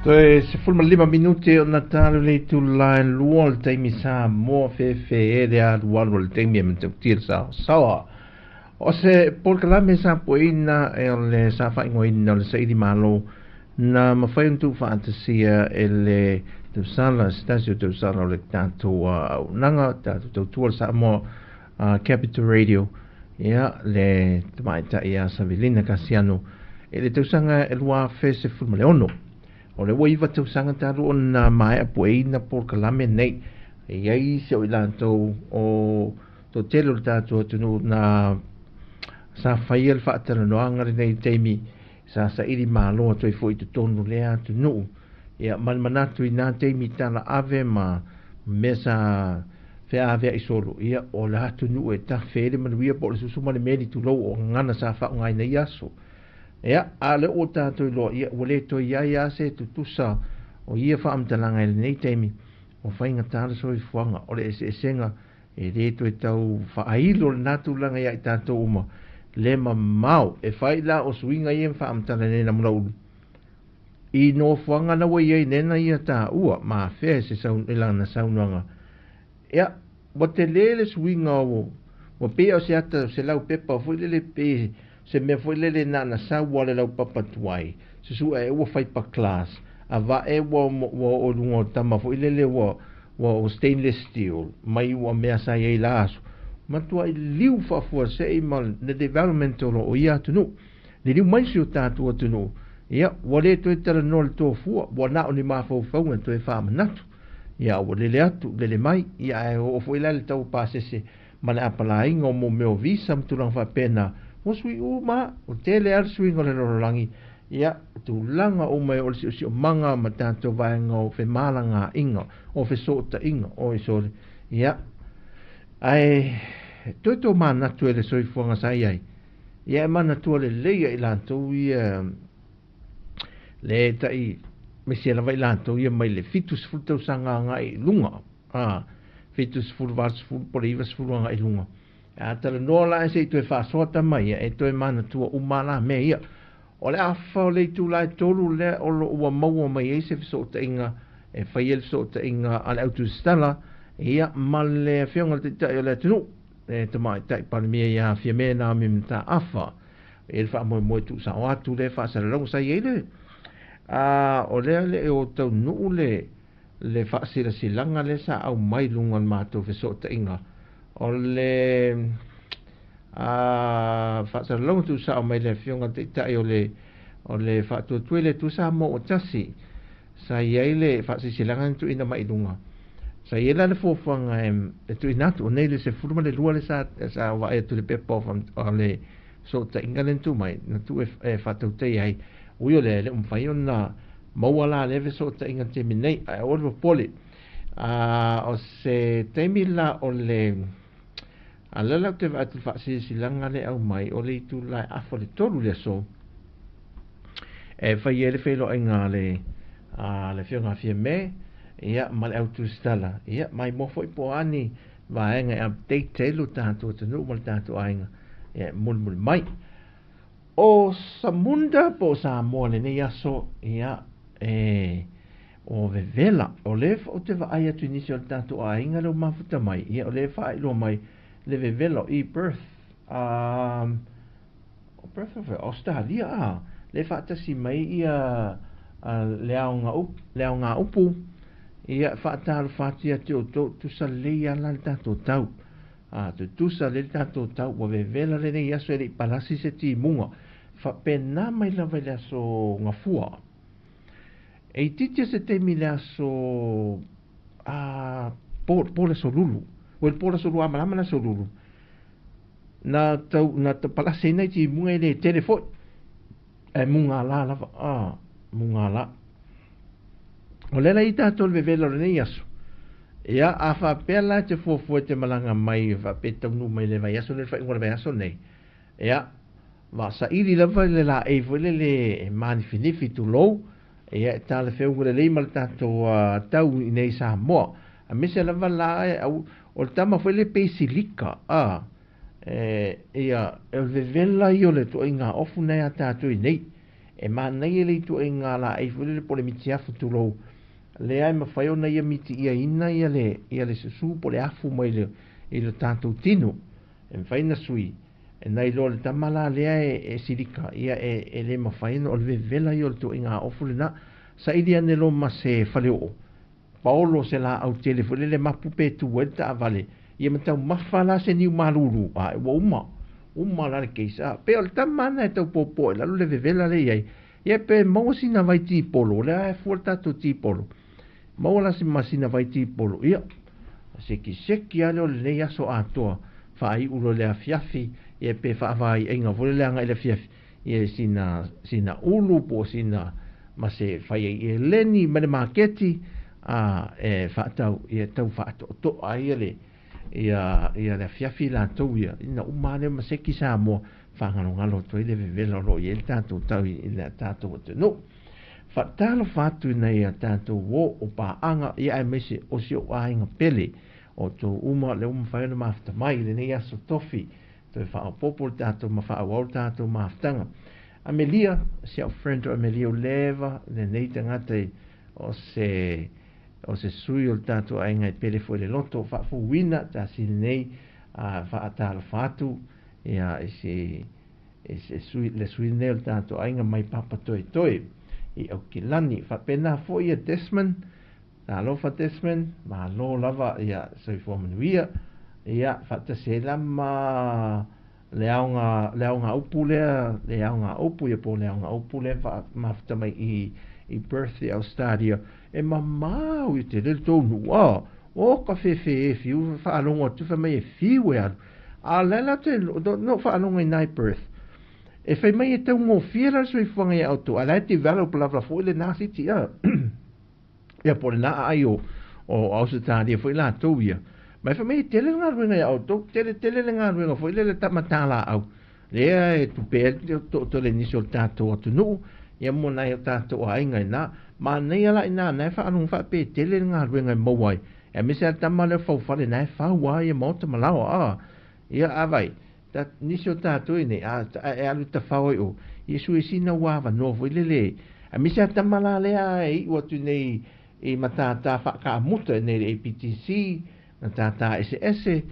D: Toe 15 minute ona talu le itula e lua o le taimi Samoa fefe e le alualu o le taimi e matautia le saosaoa. O se polokalame sa pueina e o le sa faaigoaina o le saili malo na mafai ona tuufaatasia e le tausala se tasi o tausala o le tatou auaunaga tatou tautua le Samoa Capital Radio ia le tamaitai ia Savelina Kasiano i le tausaga e 2016. O lea ua 9 tausaga talu ona maea pueina polokalame nei. E i ai isi o i latou o toatele o le tatou atunuu na sa faia le faatalanoaga lenei i le taimi sa saili malo atu ai foi i totonu o lea atunuu. Ia, ma le manatu i na taimi tala ave ma mea sa feaveai solo, ia, o le atunuu e tafe ai le manuia po o le susu ma le meli tulou o gagana sa faaaogaina i ia aso. Ia, a o lea ua tatou iloa, ia, ua le toe i ai lava se tutusa o ia faamatalaga i lenei taimi, ua faigata le soifuaga, o le eseesega e le toe tau faailo lena tulaga ia i tatou uma, le mamao e fai la o suiga ia ma faamatala nei Namulaulu. I nofoaga na ua i ai nena ia taua ma afea e se sau, i lana saunoaga. Ia, ua tele le suiga o, ua pei o se ata o se laupepa foi lele pe se mea foi lele na na sau a le laupapa tuai, susu e ua fai pa class, a vae ua, ua oo i luga o tama foi lele ua, ua o stainless steel, mai ua mea sa i ai la aso. Matuai liu faafuasei ma le development o lo o ia atunuu. Liliu mai si o tatou atunuu, ia, ua le toe talanoa le tofua, ua na o ni mafaufauga e toe faamanatu. Ia, ua lele atu, lele mai, ia, ae oo foi la i le tau pasese ma le apalaiga o mō mea o visa ma tulaga faapena, ua sui uma, ua tele lava le suiga o le lalolagi, ia, tulaga uma e oo i le siosiomaga ma tatou vaega o femalagaaiga, o fesootaiga, oi sole, ia, ae toe tomanatu e le soifuaga sa i ai, Ia e manatua lelei ia i latou ia le tai aemaise lava i latou ia mai le 70 tausaga agai i luga, a, 70, 80 po o le 90 agai i luga. A talanoa la se i toe faasoa tama ia, e toe manatua uma la mea ia. O le afa o le itula e 3 lea o lo o ua maua mai ai se fesootaiga e fai ai le fesootaiga a le autusitala ia ma le Afioga i le Taitai o le atunuu, le Tamaitai Palemia ia Fiame Naomi Mataafa. E le faamoemoe tuusao atu le faasalalauga sa i ai le a o lea le o taunuu le le faasilasilaga lea sa aumai luga o le matou fesootaiga o le a faasalalauga tuusao mai le Afioga i le Taitai o le o le Faatuatua i le Atua Samoa ua tasi sa i ai le faasilasilaga na tuuina mai i luga. Sa i ai la le fuafuaga e tuuina atu, o nei le 12 le sa, sa vaai atu i le pepa o le fesootaiga lea na tuu mai, na tuu e faatautaia ai. Ui o lea, e le o mafai ona maua la lea fesootaiga i le taimi nei, ae aua le popole. A o se taimi la o le a lea la ou te vaai atu i le faasilasilaga lea e aumai, o le itula e afa i le 3 i le aso, e fai ai le feiloaiga a le a le Afioga a Fiame ia ma le autusitala ia maimoa foi po o a ni vaega e update ai lo tatou atunuu ma le tatou aiga ia e mulimuli mai. O Samunda po o Samoa lenei aso ia e o vevela o lea ou te vaai atu i nisi o le tatou aiga lea ua mafuta mai ia o lea e faailoa mai le vevela o i Perth O Perth o fea? Australia a? Lea e faatasi mai ia le aoga upu, le aoga upu ia faatalofa atu ia te outou, tusa lelei lava la le tatou tau. A, tutusa lelei le tatou tau, ua vevela lenei aso e le i palasi se timuga. Faapena mai lava i le aso Gafua. E itiiti se taimi i le aso a po, po le aso Lulu. Ua le po le aso Lua malama le aso Lulu. Na tau na palasi ai nai timuga e le tele foi. Ae mugala lava, a, mugala. O lea la i tatou le vevela o lenei aso. Ia, a faapea la e te fuafua e te malaga mai faapea e taunuu mai le vaiaso nei, le faaiuga o le vaiaso nei. Ia, Vasaili lava le laei foi lele e manifinifi tulou, ia e talafeuga lelei ma le tatou tau i nei Samoa. Aemaise lava la e au, o le tama foi lele pei silika, a, e, ia, o le vevela ia o le tuaiga ofu nei a tatou i nei. E manaia le ituaiga laei foi lele po o le mitiafu tulou, lea e mafai ona ia mitiiaina ia le, ia le susu po o le afu mai le, i le tatou tino. E mafai ona sui, E nai loa le tama la lea e silika, ia e le mafai ona o le vevela ia o le tuaiga ofu lena. Saili ane loa ma se faleoo, paolo se laau tele foi lele mapu pe tu ai le taavale, ia ma taumafa la se niu malulu, a ua uma, uma la le case. A, pei o le tama na e tau popo i lalo le vevela lea i ai, Ia pe maua sina vai tipolo, o lea e fua le tatou tipolo. Maua la si masina vai tipolo, ia sekiseki lava lea o lenei aso atoa, faaiu loa i le afiafi, ia pe faavaaiaiga foi lea agai i le afiafi, ia sina sina ulu po o sina ma se fai ai eleni ma le maketi a e faatau, ia tau faatoatoa ai ia le ia ia le afiafi latou ia ina uma lea ma seki Samoa faagalogalo atu ai le vevela o lo o i ai le tatou tau i le tatou atunuu. Faatalofa atu i nai a tatou uo o paaga ia aemaise o si ou aiga pele o outou uma lea ua mafai ona mafuta mai i lenei aso tofi toe faaopoopo le tatou ma faaauau le tatou mafutaga. Amelia, si au friend o Amelia ua leva lenei tagata i o se o se sui o le tatou aiga e pele foi le loto faafuuina tasi lenei a faatalofa atu ia i se i se sui le sui lenei o le tatou aiga mai Papatoetoe i Aukilani. Faapena foi ia Desmond, talofa Desmond, malo lava ia soifua manuia ia faatasi ai la ma le aoga le aoga upu lea le aoga upu ia po o le aoga upu lea mafuta mai i i Perth i Australia e mamao i te le tou nuu a o ka fefe e fiu faalogo atu fai mai e fiu e alu a la la te no faalogo i nai Perth e fai mai e taugofie la le soifuaga ia outou a la e develop lava foi lena city a Ia po o lena aai o o Ausetalia foi latou ia. Ma e fai mai e tele le galuega ia outou, tele tele le galuega foi lele tamatā laau lea e tupe ai le tootole nisi o le tatou atunuu, ia mo nai o tatou aiga ina. Manaia la ina na e faalogo faapea e tele le galuega e maua ai, aemaise lava le tama lea o faufale na e fau lava ia maota ma laoa a. Ia a vai, ta, nisi o tatou i nei, a, e alu tafao ai o, ia sui sina ua avanoa foi lele, aemaise a tama la lea e iu atu nei i matata faakaamuta i nei le APTC, matata eseese,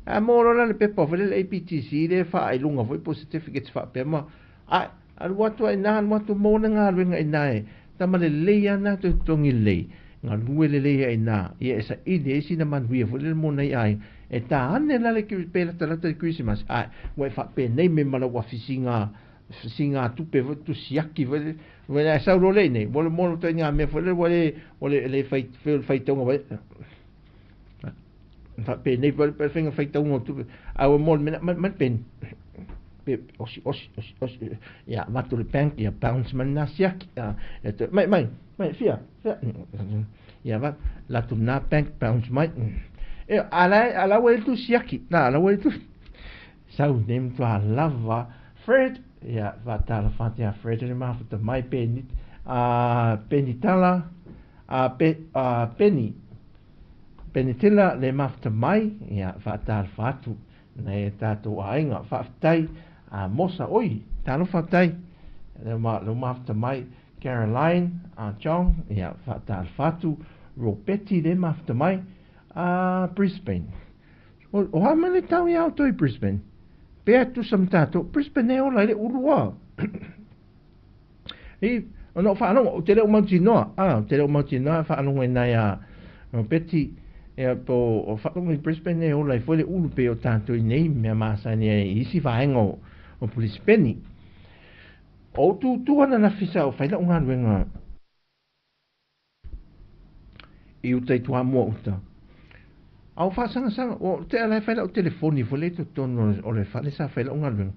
D: a mo lola le pepa foi lele APTC le faailuga foi po certificates faapea ma, a, alu atu ai na, alu atu mo le galuega i na e, tama lelei a na toe totogi lelei, galue lelei ai na, ia e saili ai sina manuia foi lele mo nai aiga, e tā ane la le pe latalata le Kerisimasi, ae ua e faapenei me ma lau afi siga siga tupe foi tusiaki foi lele, ua e sau loa lea i inei, mo le mo le ituaiga mea foi lele ua le o le le fai le faitauga foi faapenei foi le faiga faitauga o tupe, ae ua mo le mea mai le peni pe osi osi osi osi ia avatu i le bank ia bounce mai lena siaki ia toe mai mai mai fia fia ia avatu alu atu lena bank bounce mai e a la ua i ai le tusi siaki na la ua i ai le tusi sau nei matua lava Fred ia faatalofa atu ia Fred le mafuta mai pe a Penitala a pe a Peni Penitila le mafuta mai ia faatalofa atu Nei e tātou aiga, faafetai a Mosa, oi, talofa tai, leo ma, leo mafuta mai, Caroline, a Chong, ia, faatalofa atu, Ropeti le mafuta mai, a Brisbane. O, o ha mai le tau ia outou i Brisbane? Pea tusa ma tātou, Brisbane e ola i le ulua. I, ona o faalogo, ou te le o mautinoa, a, ou te le o mautinoa e faalogo i nai a Betty, ia, po o faalogo i Brisbane e ola ai foi le ulu pei o tātou i nei mea masani ai i isi vaega o, o Pulisipeni. O ou tūtū ananafi sa o fai lau galuega i uta i Toamua uta. A o faasagasag, o te ala e fai lau telefoni foi lea i totonu o le fale sa fai lau galuega.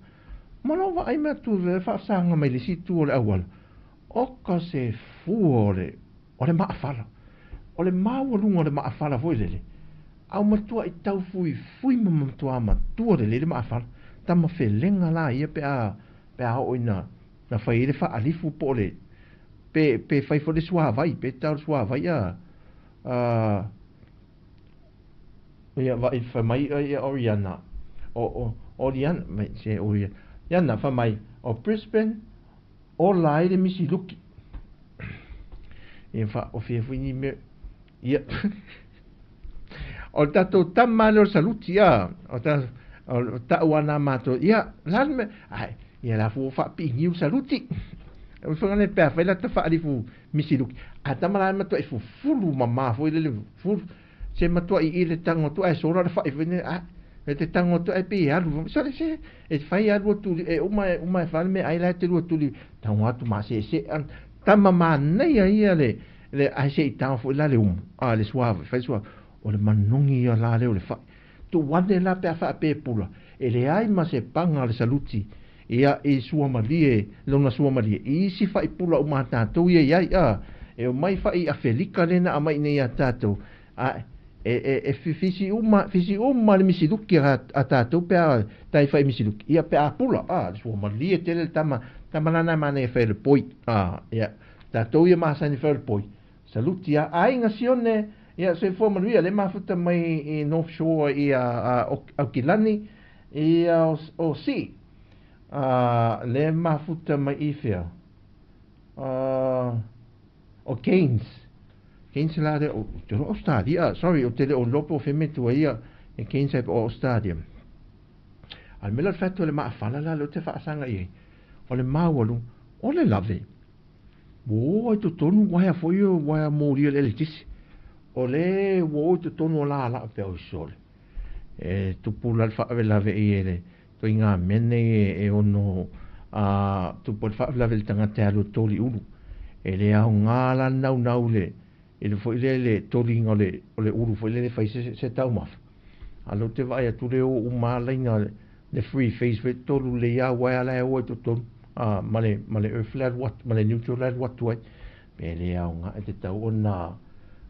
D: Ma lou vaai mai atu le faasaga mai le isi itu o le auala, o ka se fua o le, o le maafala. O le maualuga o le maafala foi lele, a o matua i tau fuifui ma matua matua lelei le maafala. Tama felega la ia pe a, pe a oo ina na fai ai le faalifu po o le, pe, pe fai foi le suavai, pe tau le suavai a, a, ia vaai fai mai ia Oriana, o, o, Oriana, mai se Oriana, Iana fai mai, o Brisbane, ola ai le misi luki. Ia faaofia foi ni mea, ia, o le tatou tama lea o le saluti a, o ta, o tau a nā mātou, ia, la le mea, ai, ia la fu faapiigiu saluti. O le faiga lea pe afai la ta faalifu misi luki, a tama la e matuai fufulu mamā foi lele, fulu, se matuai i le tago atu ae sola le fai foi nei, a, E te tago atu ae pei e alu, sole se, e fai a lua tuli, e uma e uma e fale me ai la te lua tuli, tago atu masese, tama manaia ia le, le ae se i tago foi la le umu, a le suava, fai suava, o le manogi ia la lea o le fai. Tuu ane la pe a faapepula, e leai ma se paga a le saluti, ia i suamalie, lona suamalie, i isi faipula uma a tatou ia i ai, a, e omai fai i Afelika lea na aumai iinei ia tatou, a e, e, e fisi uma, fisi uma le misiluki a, a tatou pe a tai fai misiluki, ia pe a pula, a, le suamalie tele le tama, tama lana e manaia fai o le poi, a, ia, tatou ia masani fai o le poi, Saluti a aiga Sione, ia soifua manuia le mafuta mai i North Shore ia Aukilani ia o Sii a le mafuta mai i fea o Cairns Cairns la le o te o Australia sorry o te le o lopo o feme tua ia e Cairns ai o Australia a le mea la le fatu le maafala la le o te faasaga i ai o le maualu o le lave Ua o ai totonu uaea foi o uaea moli o le eletise. O le ua o i totonu o lala pea oi sole. E tupu la le faalavelave i e le toiga mea nei e ono a tupu ai le faalavelave i le tagata e alu e toli ulu. E le aoga la le naunau i le i le foi lea le toliga o le o le ulu foi lele e fai se se taumafa. A o lea ou te vaai atu le o uma lava laina le free phase foi tolu lelei lava uaea la e o ai totonu a ma le ma le earth le alu atu ma le neutral le alu atu ai. Pe le aoga e tatau ona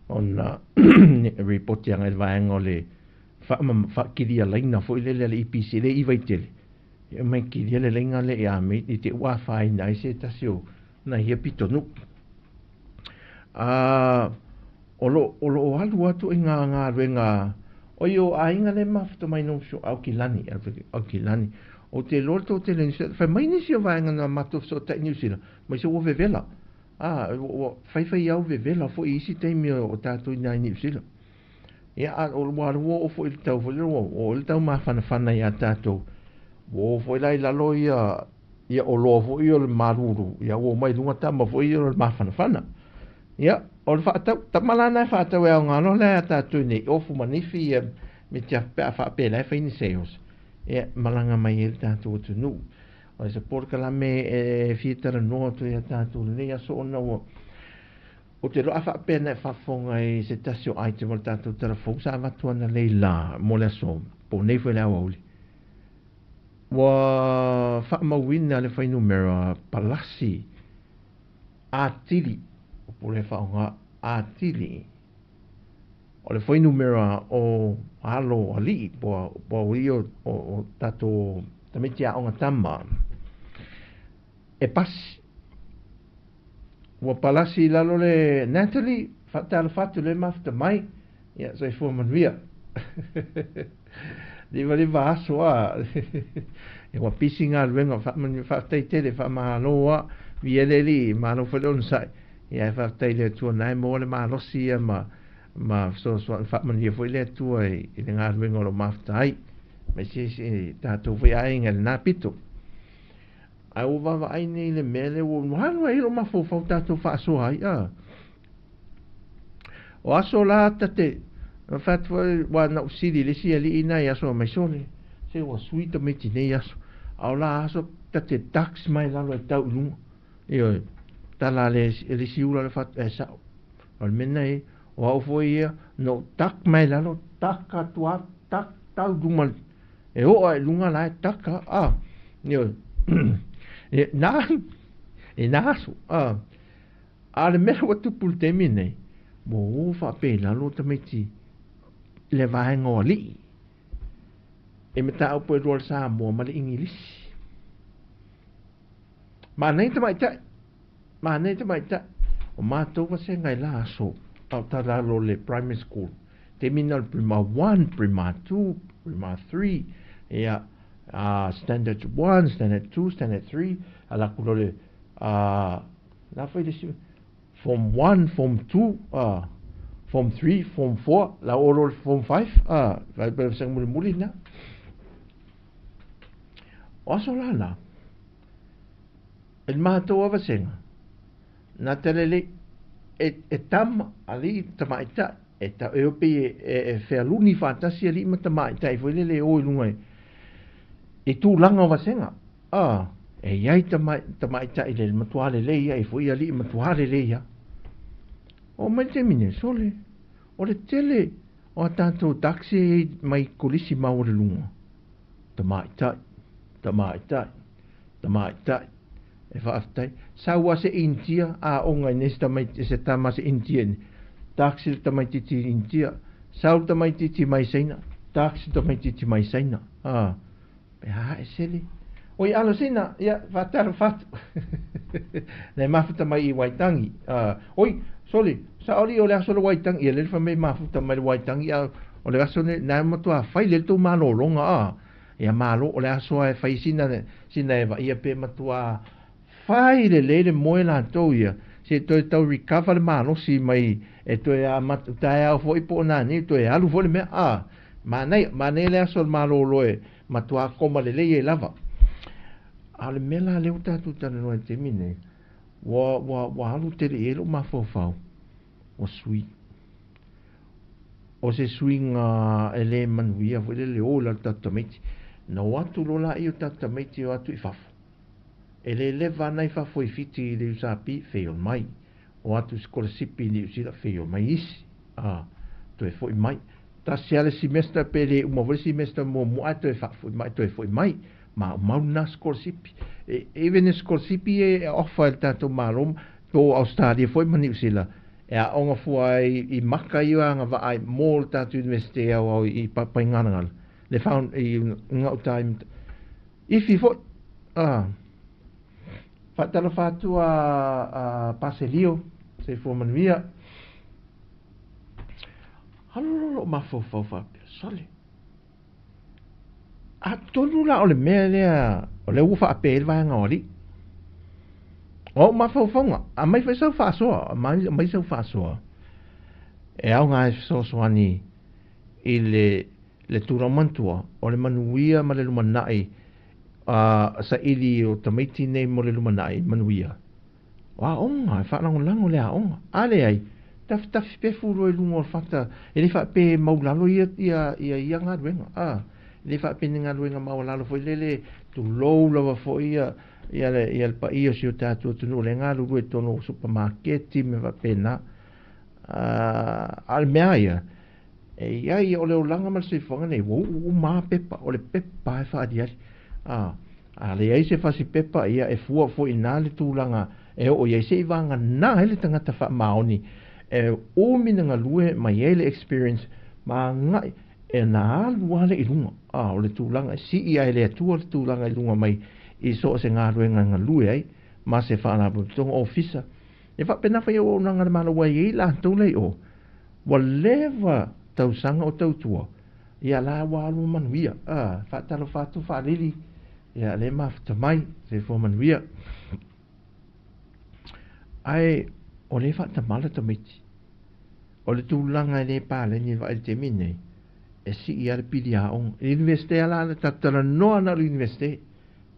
D: ona ripoti agai i le vaega o le faakilia laina foi lele a le EPC le i Vaitele. E aumai kilia le laina lea ia me i te ua afaina ai se tasi o nai ia pitonuu. A o lo o lo o alu atu i ngā galuega oi o aiga le mafuta mai no so Aukilani Aukilani o te loa le toatele New Zealand fai mai nisi o vaega na matou fesootai New Zealand mai se ua vevela a ua faifai au vevela foi i isi taimi o tatou i nai New Zealand ia a o ua alu ua oo foi i le tau foi lea ua oo i le tau mafanafana ia tatou ua oo foi la i lalo ia ia oloa foi o le malulu ia ua omai i luga tama foi ia o le mafanafana Ia, o le faatau, tama la na e faatau e aoga loa lea ia tatou nei, ofu ma nifi ia me te pe a faapela e fai ni sales. Ia, malaga mai ai le tatou atunuu. O se polokalame e fia talanoa atu ia tatou lenei aso ona ua ou te iloa a faapea na e faafofoga i se tasi o item o le tatou tala fou sa avatu analeila mo le aso po o nei foi le aoauli. Ua faamauina le fuainumera palasi atili, upu lea e faaaoga, atili, o le fuainumera o alo alii po o alii o tatou tamaiti aoga tama e pasi. Ua palasi i lalo le Natalie, faatalofa atu le mafuta mai, ia soifua manuia. 55 aso a ua pisi galuega faafetai tele faamalo a viia le Alii malo foi le onosai ia e faafetai i le Atua na e maua le malosi ia ma ma fesoasoani faamanuia foi le Atua i le galuega o lo o mafuta ai aemaise se tatou foi aiga i lena pito. Ae ua vaavaai nei i le mea lea ua alu ai lou mafaufau tatou faasoa ai a. O aso la ta te fai atu foi ua na ou sili i le isi alii nai aso mai sole se ua sui tamaiti nei aso a o la aso ta te ducks mai lalo e tau i luga ioe tala a le le isi ula le fatu e sao o le mea lena e o au foi ia na ou duck mai lalo duck atu a duck tau i luma e oo ae i luga la e duck a ioe e na e na aso a A o le mea ua tupu i le taimi lenei, ua o faapena lua tamaiti i le vaega o alii e mataupu e lua le Samoa ma le Igilisi. Manaia tamaitai, manaia tamaitai. O matou vasega i la aso, a o talalo o le primary school, taimi na o le Prima 1, Prima 2, Prima 3, ia, Standard 1, Standard 2, Standard 3, ala aku loa le, La foi le isi Form 1, Form 2, Form 3, Form 4, la oo loa i le Form 5, fai pe vasega mulimuli lena. O aso la na, i le matou lava vasega, na te lelei e, e tama, alii, tamaitai, E ta e o pei e fealuni faatasi alii ma tamaitai foi lele e o i luga i tulaga o vasega. E i ai tamaitai le matuā lelei ia, e foi alii matuā lelei ia. Oo mai le taimi nei, sole, o le tele o a tatou taxi e i ai mai kolisi maualuluga, tamaitai, tamaitai, tamaitai, e faafetai. Sau lava se Initia, aoga i nei se tama se Initia i nei, taxi le tamaitiiti Initia, sau le tamaitiiti mai Saina, taxi le tamaitiiti mai Saina. Pe a e sele. Oi alo sina, ia, faatalofa atu. Nei mafuta mai i Waitangi. Oi, sole, saoli o le aso le Waitangi, ia lele fai mai mafuta mai le Waitangi, a o le aso ne, na matua fai le tou malologa, a. Ia malo, o le aso e fai sina, sina e vaia pe matua fai lelei le moe latou ia, se toe tau recover le malosi mai e toe amata taeao foi po o nani, toe alu foi le mea, a. Manaia, manaia le aso o le malolo e matua koma lelei ai lava. A o le mea la lea ua tatou talanoa i le taimi lenei, ua, ua, ua alu tele i ai lou mafaufau, ua sui. O se suiga e le manuia foi lele o i lalo tatou tamaiti. Na o atu loa laia o tatou tamaiti e o atu i fafo. E le leva ana i fafo i Fiti i le USAP, fail mai. O atu i sikolasipi i Niu Sila, fail mai isi. A, toe foi mai. Tasi lava le semester pe le uma foi le semester muamua ae toe faafoi mai, toe foi mai. Maumau lena sikolasipi. E, even e sikolasipi e offer e le tatou Malo po o Australia foi ma Niu Sila, e aoga fua ai i maka ia agavaa ai mo le tatou Iunivesite aoao i Papaigalagala, le found i gauta i ifi foi. A, faatalofa atu a Paselio, soifua manuia. Alu loa lou mafaufau faapea, sole, atonu la o le mea lea o lea ua faapea ai le vaega o alii. O au mafaufauga, aumai foi sau faasoa, aumai sau faasoa e aoga e fesoasoani i le tulaga manatua o le manuia ma le lumanai saili o tamaiti nei mo le lumanai manuia. O aoga, e faalagolago le aoga. A leai, tafitafi pefu loa i luga o le fata, e le faapea e maulalo ia ia ia ia galuega. A, e le faapea ni galuega maualalo foi lele, tulou lava foi ia ia le ia le paia o si o tatou atunuu o lea e galulue i totonu o supamaketi ma mea faapena. A o le mea ia, e i ai o le olaga ma le soifuaga nei, ua uu uma lava pepa, o le pepa lava e faaaliali. A, A leai se fasi pepa, ia e fua foi i ina le tulaga e oo i ai se i vagana ai le tagata faamaoni e umi na galue ma i ai le experience ma agai e na alu lava lea i luga. A o le tulaga e sii ae le Atua le tulaga i luga mai i so o se galuega e galue ai ma se faalapotopotoga ofisa. E faapena foi auaunaga a le Malo ua i ai latou la i o ua leva tausaga o tautua Ia la ua alu manuia. A, faatalofa atu faalili. Ia le mafuta mai, soifua manuia. Ae o lea e faatamala tamaiti. O le tulaga e le paleni e vaai i le taimi nei, e sii lava le pili aoga. I le Universite lava la, tatou talanoa na o le Universite,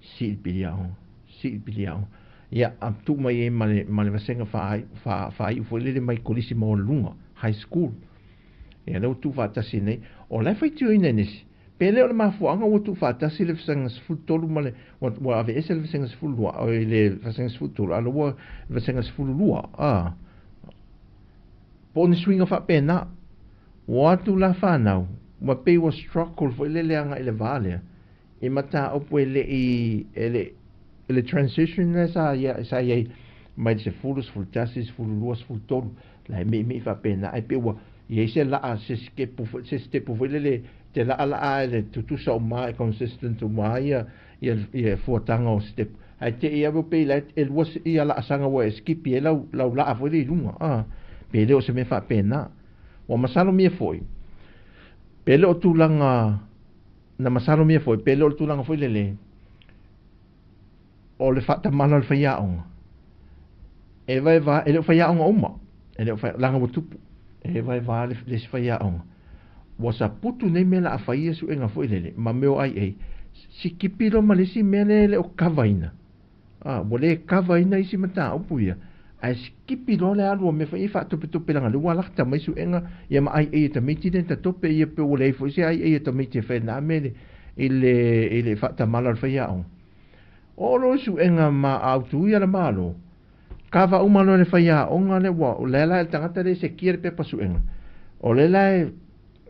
D: sii le pili aoga, sii le pili aoga. Ia, a tuu mai ai ma le, ma le vasega faaiu foi lele mai kolisi maualuluga, high school. Ia lea ua tuufaatasi nei. O la e faitioina e nisi, pe le o le mafuaaga ua tuufaatasi le vasega 13 ma le, ua, ua aveese le vasega 12, oi le vasega 13, a o lea ua vasega 12, a. Po o ni suiga faapena. Ua o atu la fanau, ua pei ua struggle foi lele agai i le va lea, i mataupu e le i, e le, i le transition lea sa ia, sa i ai mai le 10, 11, 12, 13, la e miimii faapena, ae pei ua i ai se laa, se sitepu foi, se sitepu foi lele te laalaa ai le tutusa uma e consistent uma ai ia, ia, ia fuataga o sitepu. Ae te i ave pei la e lua ia laasaga ua e skipi ai lau, lau laa foi lea i luga, a, pe le o se mea faapena. Ua masalomia foi, pe le o tulaga Na masalomia foi, pe le o le tulaga foi lele, o le faatamala o le faiaoga, e vaevae, e le o faiaoga uma, e le o fai, leaga ua tupu, e vaevae le, le isi faiaoga. Ua saputu nei mea la a fai ia suega foi lele, ma mea o IA, sikipi loa ma le isi mea lea e le o kavaina. A, ua le kavaina isi mataupu ia, Ae sikipi loa le alu o mea foi ia faatopetope leaga o lea ua lata mai suega ia ma aiai e tamaiti lea na tatope ia pe ua leai foi se aiai a tamaiti e fai na mea i le i le faatamala o le faiaoga. Oo loa i suega ma autu ia le Malo, kava uma loa e le faiaoga lea ua o lea la e le tagata lea e sekia le pepa suega, o lea la e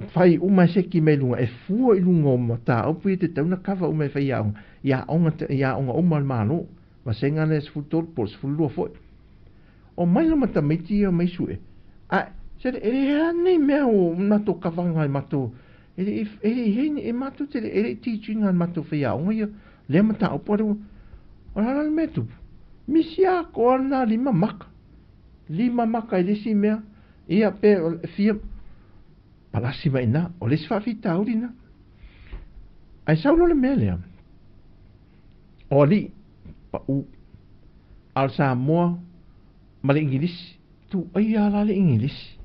D: fai uma e seki mai luga e fua i luga o mataupu ia e tatau ona kava uma e faiaoga i aoga i aoga uma a le Malo, vasega lea 13 po o le 12 foi. Omai loa ma tamaiti ia omai sue, ae sele e leai lava ni mea o matou kavaga i matou e le i e le i i ai ni e matou te e le i teach ina e le matou faiaoga ia lea mataupu a le ua o le a la le mea e tupu? Misi atoa lena lima maka, lima maka i le isi mea, ia pe fia palasi mai i ina, o le isi faafitauli lena. Ae sau loa le mea lea, o alii pau, a o le Samoa ma le Igilisi, tuaia la le Igilisi,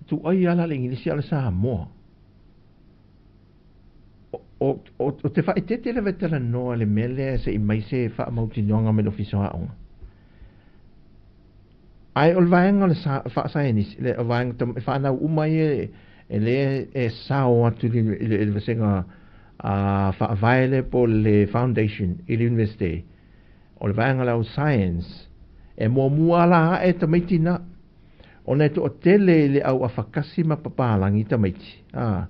D: tuaia la le Igilisi a o le Samoa. O, o, o te faaeteete lava e talanoa i le mea lea se i mai se faamautinoaga mai le Ofisa o Aoga. Ae o le vaega o le faasaienisi, le vaega e fanau uma ia e lea e sao atu i le, i le, i le vasega faavae lea po o le foundation i le Universite, o le vaega la o science, e muamua ala ae tamaiti na, ona e toatele i le au afakasi ma papalagi tamaiti. A,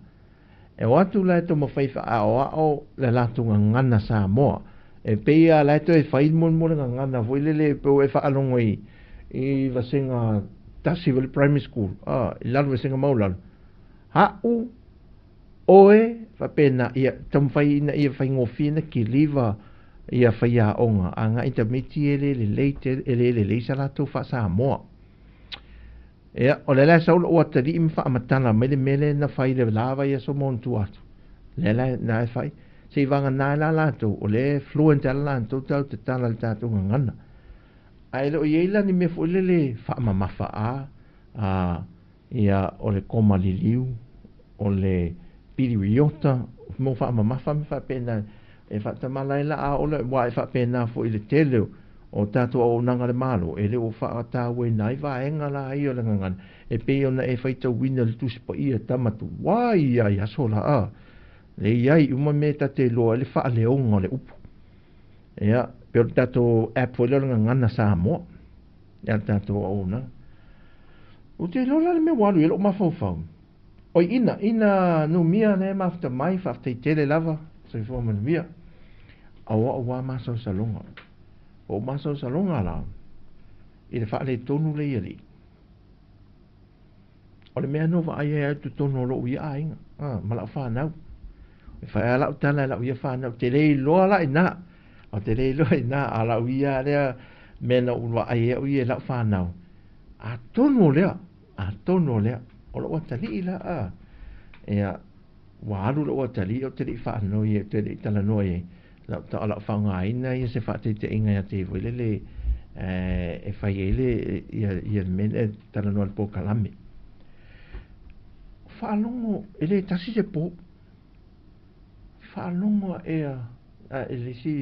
D: e o atu la e taumafai faaoao le latou gagana Samoa. E pei lava la e toe fai mo le gagana foi lele pe ua e faalogo i i vasega tasi foi le primary school, a, i lalo vasega maualalo. Ha'u, oe, faapena, ia taumafai ina ia faigofie ona kiliva ia faiaoga agai tamaiti e le lelei tele, e le lelei sa latou faa-Samoa. Ia, o lea la e sau lou atalii ma faamatala mai le mea lea na fai i le la vaiaso ma ona tua atu. Lea la na e fai. Se i vagana ai la latou, o lea e fluent lava latou tatou te tala i le tatou gagana. Ae le o i ai la ni mea foi lele faamamafa a, a, ia, o le koma liliu, o le piliuiota, mo faamamafa ma faapena e faatamala ai la a oo loa, aua e faapena foi i le tele o tatou auaunaga a le Malo, e le o faatauaina ai vaega la ia o le gagana, e pei ona e faitauina i le Tusi Paia tama tuai ai aso la a, le i ai uma mea ta te iloa ai le faaleoga o le upu. Ia, pei o le tatou app foi lea o le Gagana Samoa, ia le tatou auaunaga. Ou te iloa la le mea ua alu i ai lou mafaufau, Oi ina, ina numia lea e mafuta mai, faafetai tele lava, soifua manuia. A o a'u lava masalosaloga, o ou masalosaloga la, i le faaletonu lea i alii. O le mea na ou vaai ai i totonu o lou ia aiga, a, ma lau fanau. E fai lava lau tala i lau ia fanau, te le iloa la i ina, o te le iloa i ina, a o lau ia lea mea na ou vaai ai au ia i lau fanau, atonu o lea, Atonu o lea, o lou atalii la a, ia, ua alu lou atalii ou te le i faanoi ai, ou te le i talanoa i ai, lau ta, lau faaaogaina ia se faataitaiga ia te foi lele e fai ai le, ia, ia le mea lea e talanoa i le polokalame. Faalogo, e le tasi se po, faalogo ae a, a e le isi,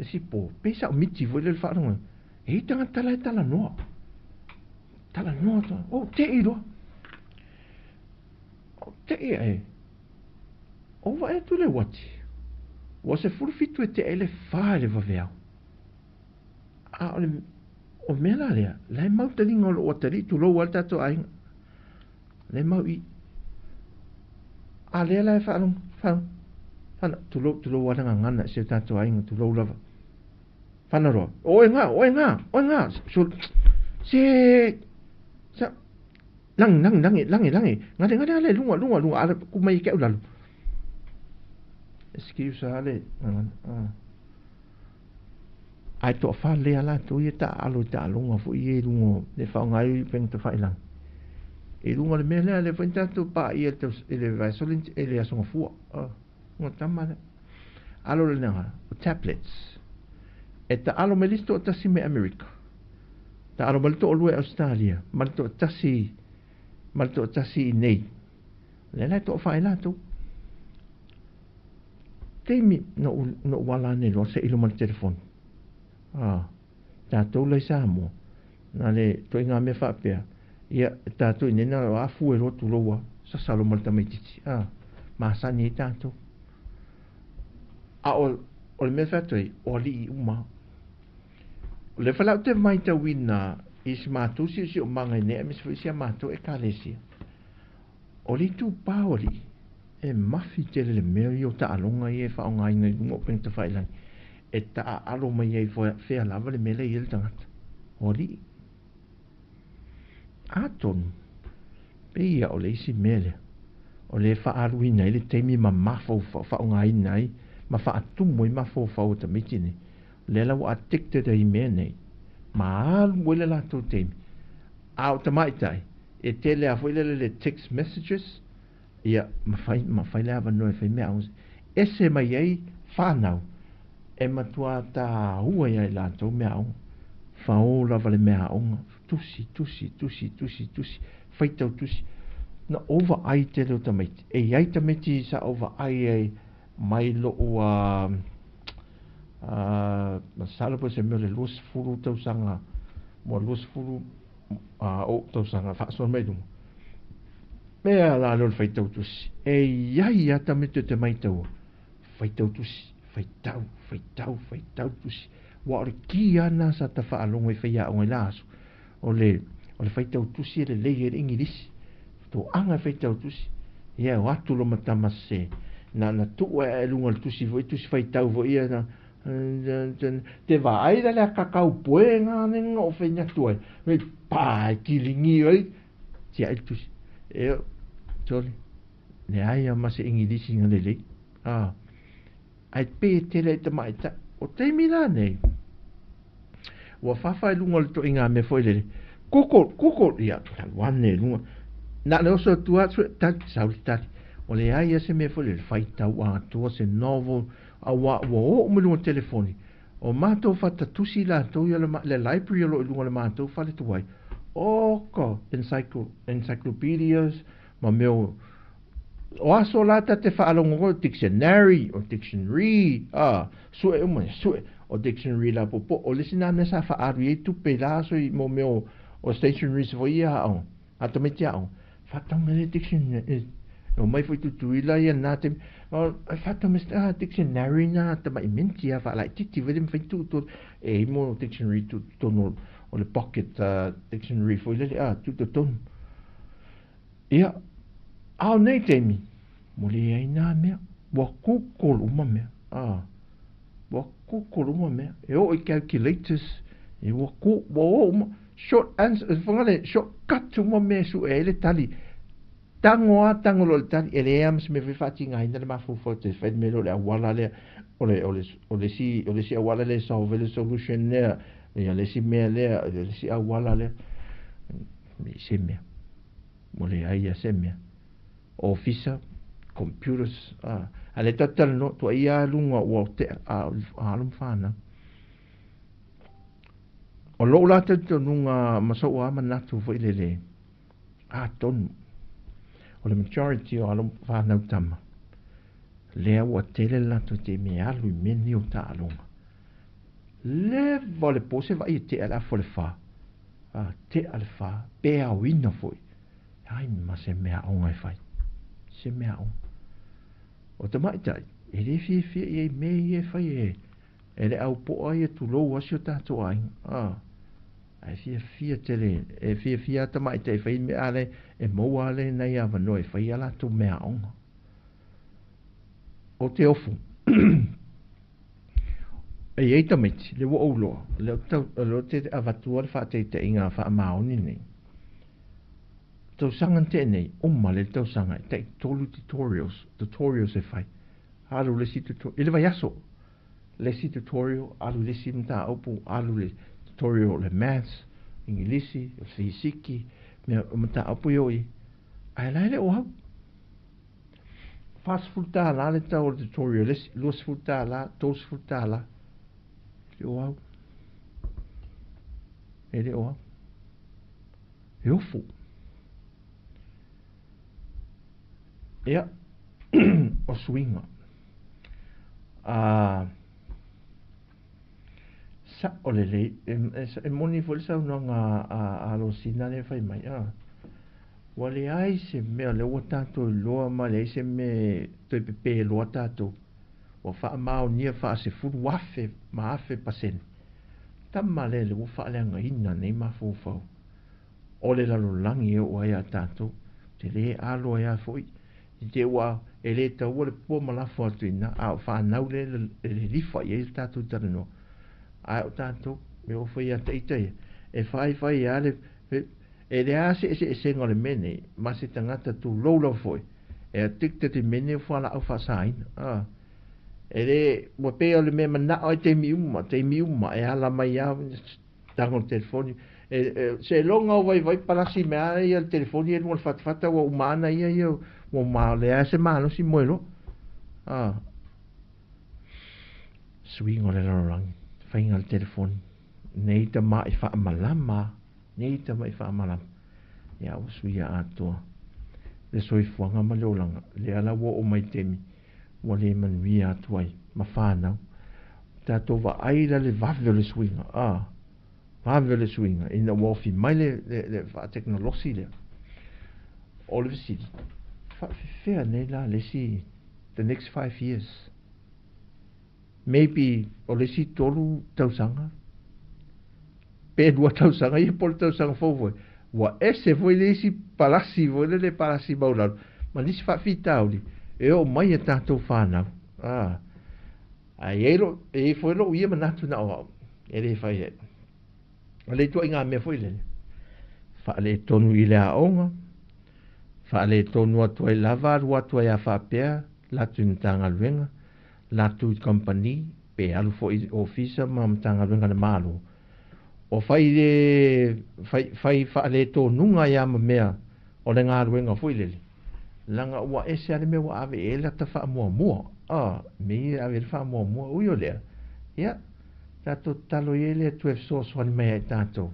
D: isi po, pei sa miti foi lele faalogo, e i tagata la e talanoa. Talanoa atu, ou te'i loa. Ou te'i ae. Ou vaai atu i le uati, ua 17 e tea i le fa i le vaveao. A o le o mea la lea, la e mau taliga o lou atalii, tulou lava le tatou aiga. La e mau i. A lea la e faalogo, faalogo, faalogo, tulou, tulou lava le gagana i si o tatou aiga, tulou lava. Fanaroa, oe ngā, oe ngā, oe ngā, se, sa, langi, langi, langi, langi, langi, ngale, ngale, ngale, lunga, lunga, lunga, ala, ku mai ke au lalo. Excuse ale, ah. Ai toa wha lea la tō ia ta alo i ta alonga fo i e lunga le whaonga ai i penga ta whailang. E lunga le mea lea le whain tātou pa i e le vaesolin e le asonga fua. Ah, lunga tama lea. Alo le nanga, o tablets. E taalo mai le isi toatasi mai Amerika, taalo mai le toalua i Ausetalia, ma le toatasi, ma le toatasi i nei. O lea la e toafa ai latou. Taimi na ou, na ou ala ane loa seʻilo ma le telefoni. Ah, tatou la i Samoa. Na le ituaiga mea faapea, ia, e tatou i inei na o afu e loa tulou lava, sasa loa ma le tamaitiiti, a, masani ai tatou. A o, o le mea e fai atu ai, o alii uma lava. O lea foi la ou te matauina i si matou siosiomaga i inei aemaise foi si a matou Ekalesia, o le itupa o alii, e mafi tele le mea ia o taaloga ia e faaaogaina i luga o upega tafailagi e taaalo mai ai fea lava le mea lea e i ai le tagata, o alii. Atonu, pei ia o le isi mea lea, o lea e faaaluina ai le taimi ma mafaufau, faaaogaina ai ma faatumu ai mafaufau o tamaiti nei, o lea la ua addicted ai i mea nei, ma alu ai le latou taimi. A o tamaitai, e tele lava foi lele le text messages, ia, ma fai, ma fai le avanoa e fai meaaoga. Ese mai ai fanau, e matua tāua ia i latou meaaoga. Fao lava le meaaoga, tusi, tusi, tusi, tusi, tusi, faitau tusi. Na ou vaai tele o tamaiti. E i ai tamaiti sa ou vaai ai mai lou a, a, masalo po o se mea o le 20 tausaga, mua 20 a ou tausaga faasoa mai luga. Mea la lea o le faitau tusi. E i ai lava tamaiti ou te maitaua, faitau tusi, faitau, faitau, faitau tusi. Aua o le ki lava lena sa ta faalogo i faiaoga i la aso, o le, o le faitau tusi e lelei ai le Igilisi. Toaga e faitau tusi, ia e o atu loma tama sese, na ona tuu ae i luga o le tusi foi, tusi faitau foi ia, na, te vaai la le akakau poega lea na ou fai atu ai, pa e kiligi ai, tiai le tusi. E, sole, leai lava ma se Igilisi na lelei. Ah, ae pei e tele ai tamaitai. O taimi la nei, ua fafa i luga o le toaiga mea foi lele, Google, Google, ia, alu ane i luga. Na o le oso atu lava, sue, tali, sau le tali. Ua leai lava se mea foi lele, faitau atoa se novel, aua ua oo mai luga o le telefoni. O matou fatatusi latou ia le library o lo o i luga o le matou fale tuai, oka, encyclopedias ma mea o O aso la ta te faalogo o dictionary, o dictionary, a, sue uma, sue, o dictionary la popo, o le isi na mea sa faaalu i ai tupe i la aso i mo mea o, o stationaries foi ia aoga, a tamaiti aoga, faatau mai le dictionary, e omai foi Tutuila ia na taimi, o, e faatau mai, ah, dictionary na tamai minti a faalaitiiti foi le mafai tuu tonu, e i mo dictionary tuu totonu o le pocket dictionary foi lele, a, tuu totonu. Ia, a o nei taimi, ua leai nā mea, ua Google uma mea, ā, ua Google uma mea, e oo i calculators, e ua ua oo uma, short answer, whangale, short cut uma mea e sue ai le tali. Tago lava tago loa i le tali, e leai lava ma se mea foi faatigaina le mafaufau te fai le mea lea o le auala lea, o le, o le, o le isi, o le isi auala lea e solve ai le solution lea, ia le isi mea lea, le isi auala lea, i se mea. Ua leai lava se mea. Ofisa, computers, a, a lea tatou te talanoa, tuuaia lava luga ua tea a o alo ma fanau. O lou la talitonuga ma sou lava manatu foi lele, atonu, o le majority o alo ma fanau tama, lea ua tele le latou taimi e alu i mea nei o taaloga. Leva o le po se vaai e tea le afa o le fa. A tea le fa, pe aoina foi. Ai ma se mea aoga e fai. Se mea aoga. O tamaitai, e le fiafia i ai mea ia e fai e, e le au poa ia tulou a si o tatou aiga. A, ae fiafia tele, e fiafia a tamaitai e fai mea a le, e maua a le nai avanoa e fai a latou mea aoga. O te ofu. E i ai tamaiti, lea ua ou iloa, lea ou te tau, lea ou te avatua le faataitaiga faamaoni nei. Tausaga na tea nei, uma lea le tausaga e tai tolu tutorials, tutorials e fai. Alu le isi tutorial, i le vaiaso, le isi tutorial, alu le isi mataupu, alu le tutorial o le maths, Igilisi, o le fisiki, mea, o mataupu e o i ai. Ae la e le o au. $40 le tau o le tutorial, le isi $20, $30. E le o au. E le o au. E ofu. Ia, o suiga. Sa'o lelei, e moni foi le saunoaga a Alosina lea e fai mai, a. Ua leai se mea, o lea ua tatou iloa ma leai se mea e toe pepe loa tatou. Ua faamaonia faasefulu afe ma afe pasene. Tama lea lea ua faaleagaina nei mafaufau o le lalolagi e oo ai a tatou. Te lē alo ai a foi i te ua e lē taua le pua ma lafo atu i ina, a o fanau lea e lilifa i ai le tatou talanoa. Ae o tatou, e oo foi ia ita ia, e faifai lava le e leai se eseesega o le mea nei ma se tagata tulou lava foi e addicted i mea nei o fualaau faasaina. A e le ua pei o le mea manao ai taimi uma, taimi uma e ala mai lava tago le telefoni e seiloga o vaivai palasi mea ia le telefoni e luga o le fatafata ua uma ana ia ia ua ma leai se malosi moe loa. A suiga o le lalolagi, faiga le telefoni nei tama'i faamalama, nei tama'i faamalama ia ua suia atoa le soifuaga ma le olaga lea la ua oo mai taimi ua le manuia atu ai ma fanau. Tatou vaai la le vave o le suiga, a vave o le suiga ina ua ofi mai le faatekonolosi lea. O le fesili, faafefea nei la le isi the next 5 years, maybe o le isi 3 tausaga pe 2 tausaga ia po o le tausaga fou foi, ua ese foi le isi palasi foi le palasi maulalo ma nisi faafitauli e oo mai e tatou fanau. A ae i ai lo e i ai foi lou ia manatu na o au e le fai ai o le ituaiga mea foi lele faaletonu i le aoga, faaletonu atu ai lava alu atu ai a faapea latou i Matagaluega, latou i kamupani, pe alu foi i ofisa ma Matagaluega a le Malo. O fai le fai, fai faaletonuga ai ma mea o le galuega foi lele laga ua ese a le mea ua ave i ai le ata faamuamua. A me ia ave le faamuamua ui o lea ia tatou tatalo i ai le Atua e fesoasoani mai ai tatou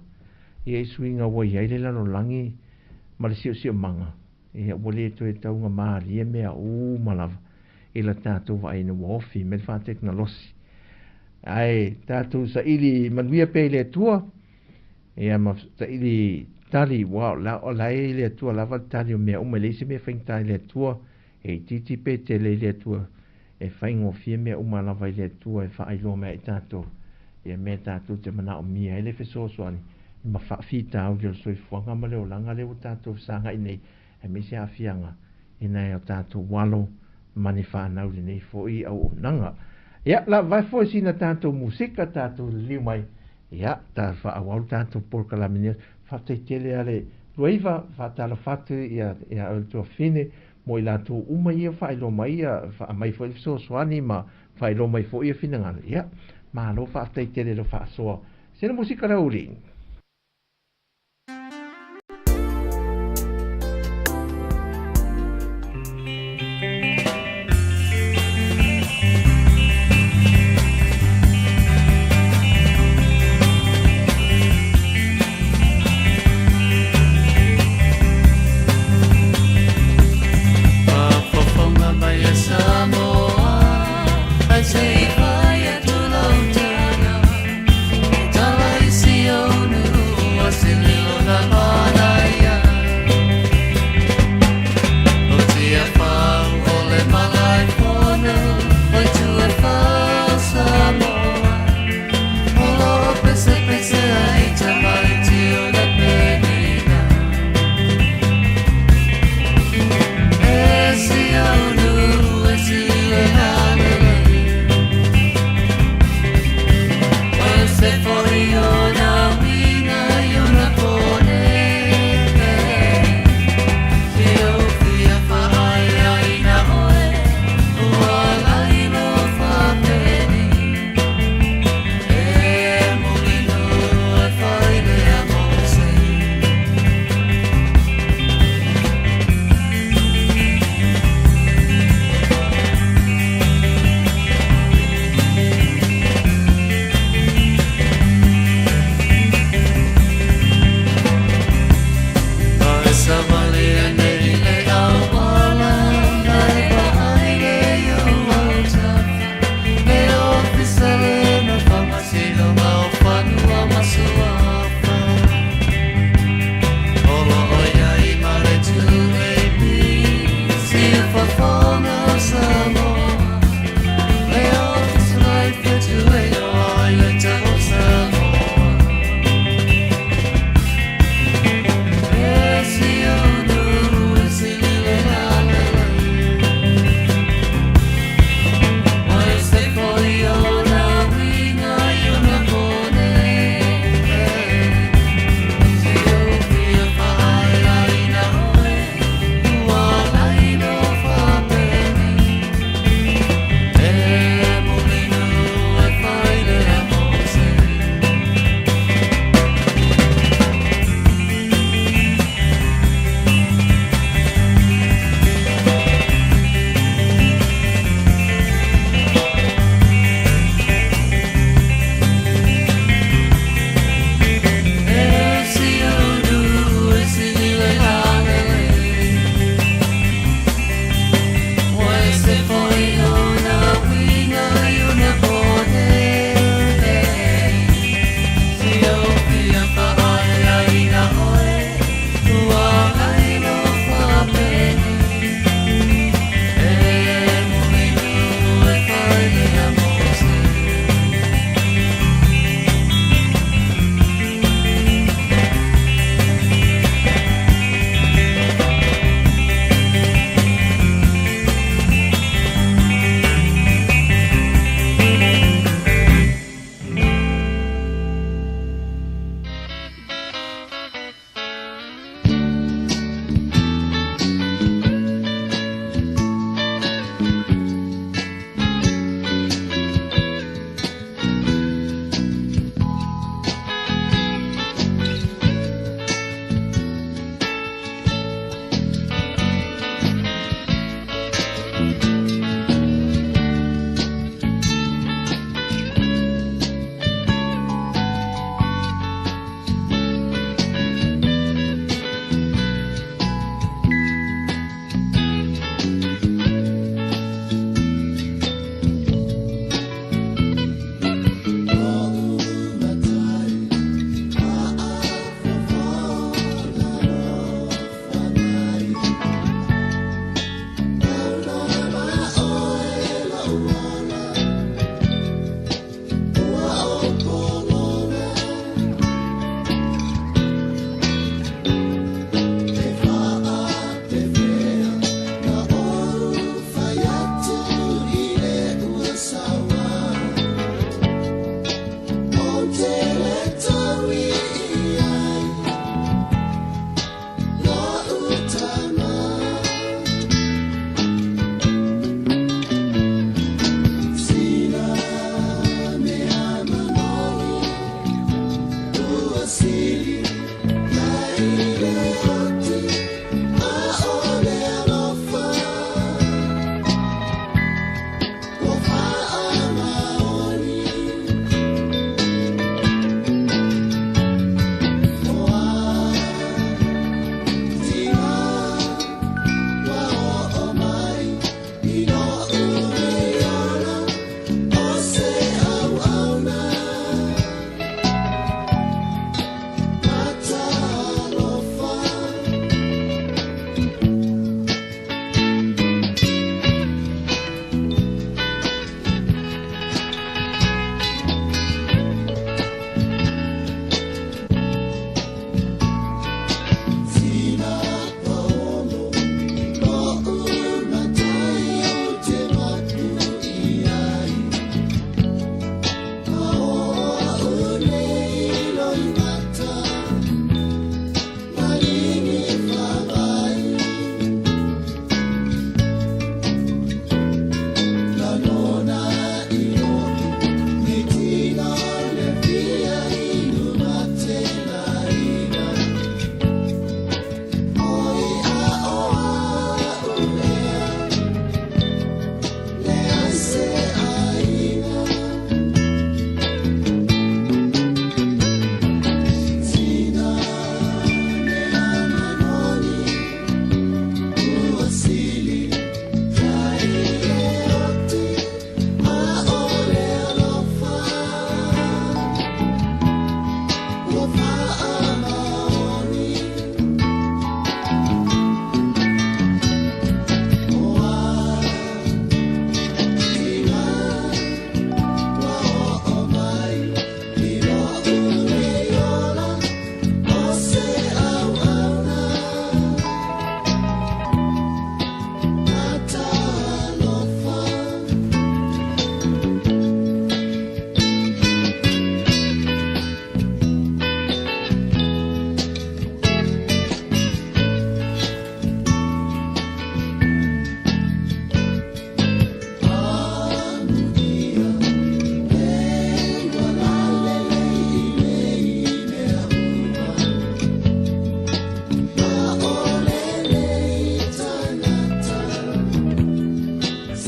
D: ia i suiga ua i ai le lalolagi ma le siosiomaga. Ia ua le toe taugamalie mea uma lava i la tatou vaaiina ua ofi mai le faatekonolosi. Ae tatou saili manuia pea i le Atua ia ma saili tali ua o la e i le Atua lava le tali o mea uma. E leai se mea faigata i le Atua, e itiiti pe tele i le Atua, e faigofie mea uma lava i le Atua e faailoa mai ai tatou ia mea tatou te manaomia ai le fesoasoani ma faafitauli o le soifuaga ma le olaga lea ua tatou fesagai nei, aemaise aafiaga i nai o tatou alo ma ni fanau lenei foi auaunaga. Ia la vai foi sina tatou musika tatou liliu mai ia ta faaauau tatou polokalame nei. Faafetai tele a le Luaiva faatalofa atu ia ia o le tuafafine mo i latou uma ia faailoa mai ia faamai foi le fesoasoani ma faailoa mai foi ia finagalo. Ia malo faafetai tele le faasoa. Sina musika le uli.
A: Faafofoga mai e Samoa, ae se i fai atu lau tala, e tala i si ou.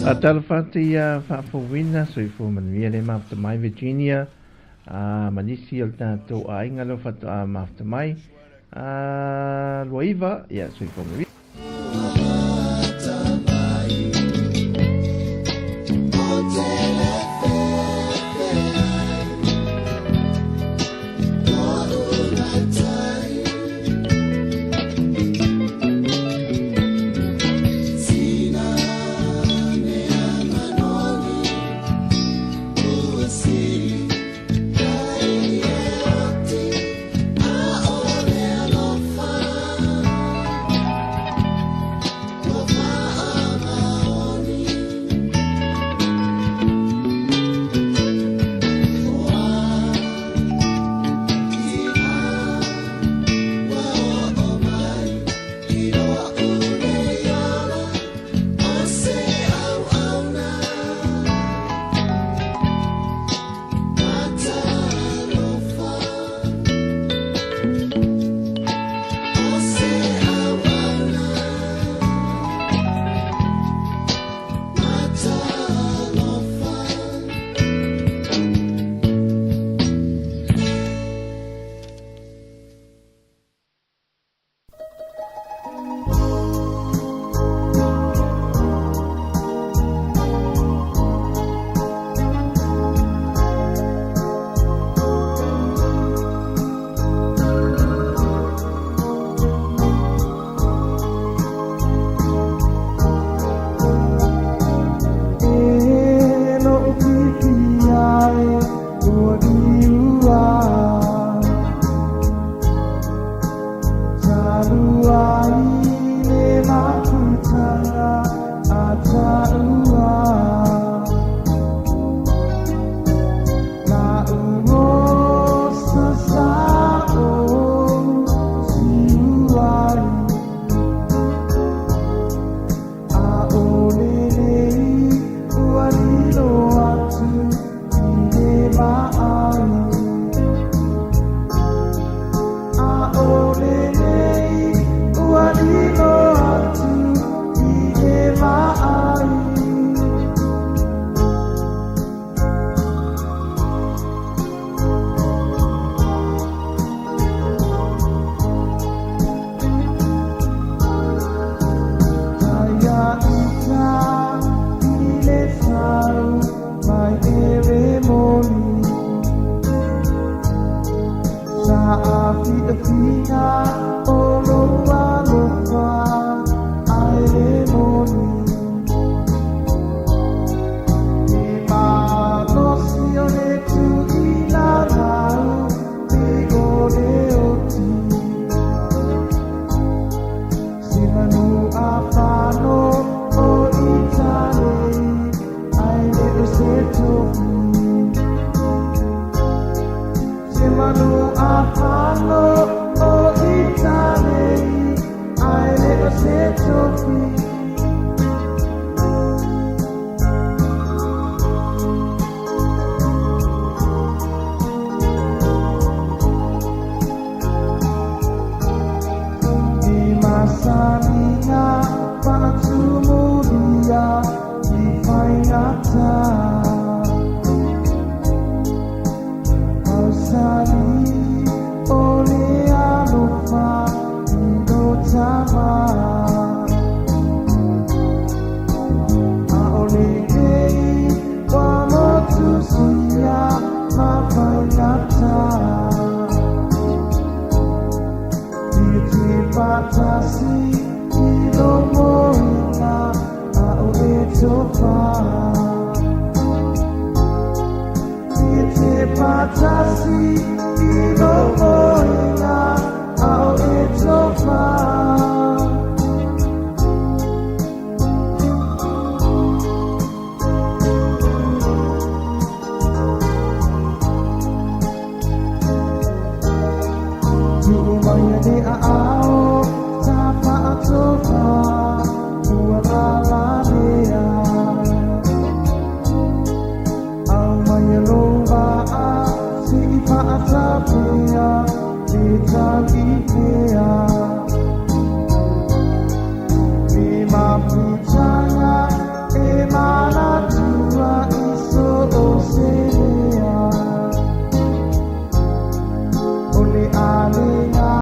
D: Talofa atu ia faafouina soifua manuia le mafuta mai Virginia a ma nisi o le tatou aiga lea ua faatoa mafuta mai a 29 ia soifua manuia.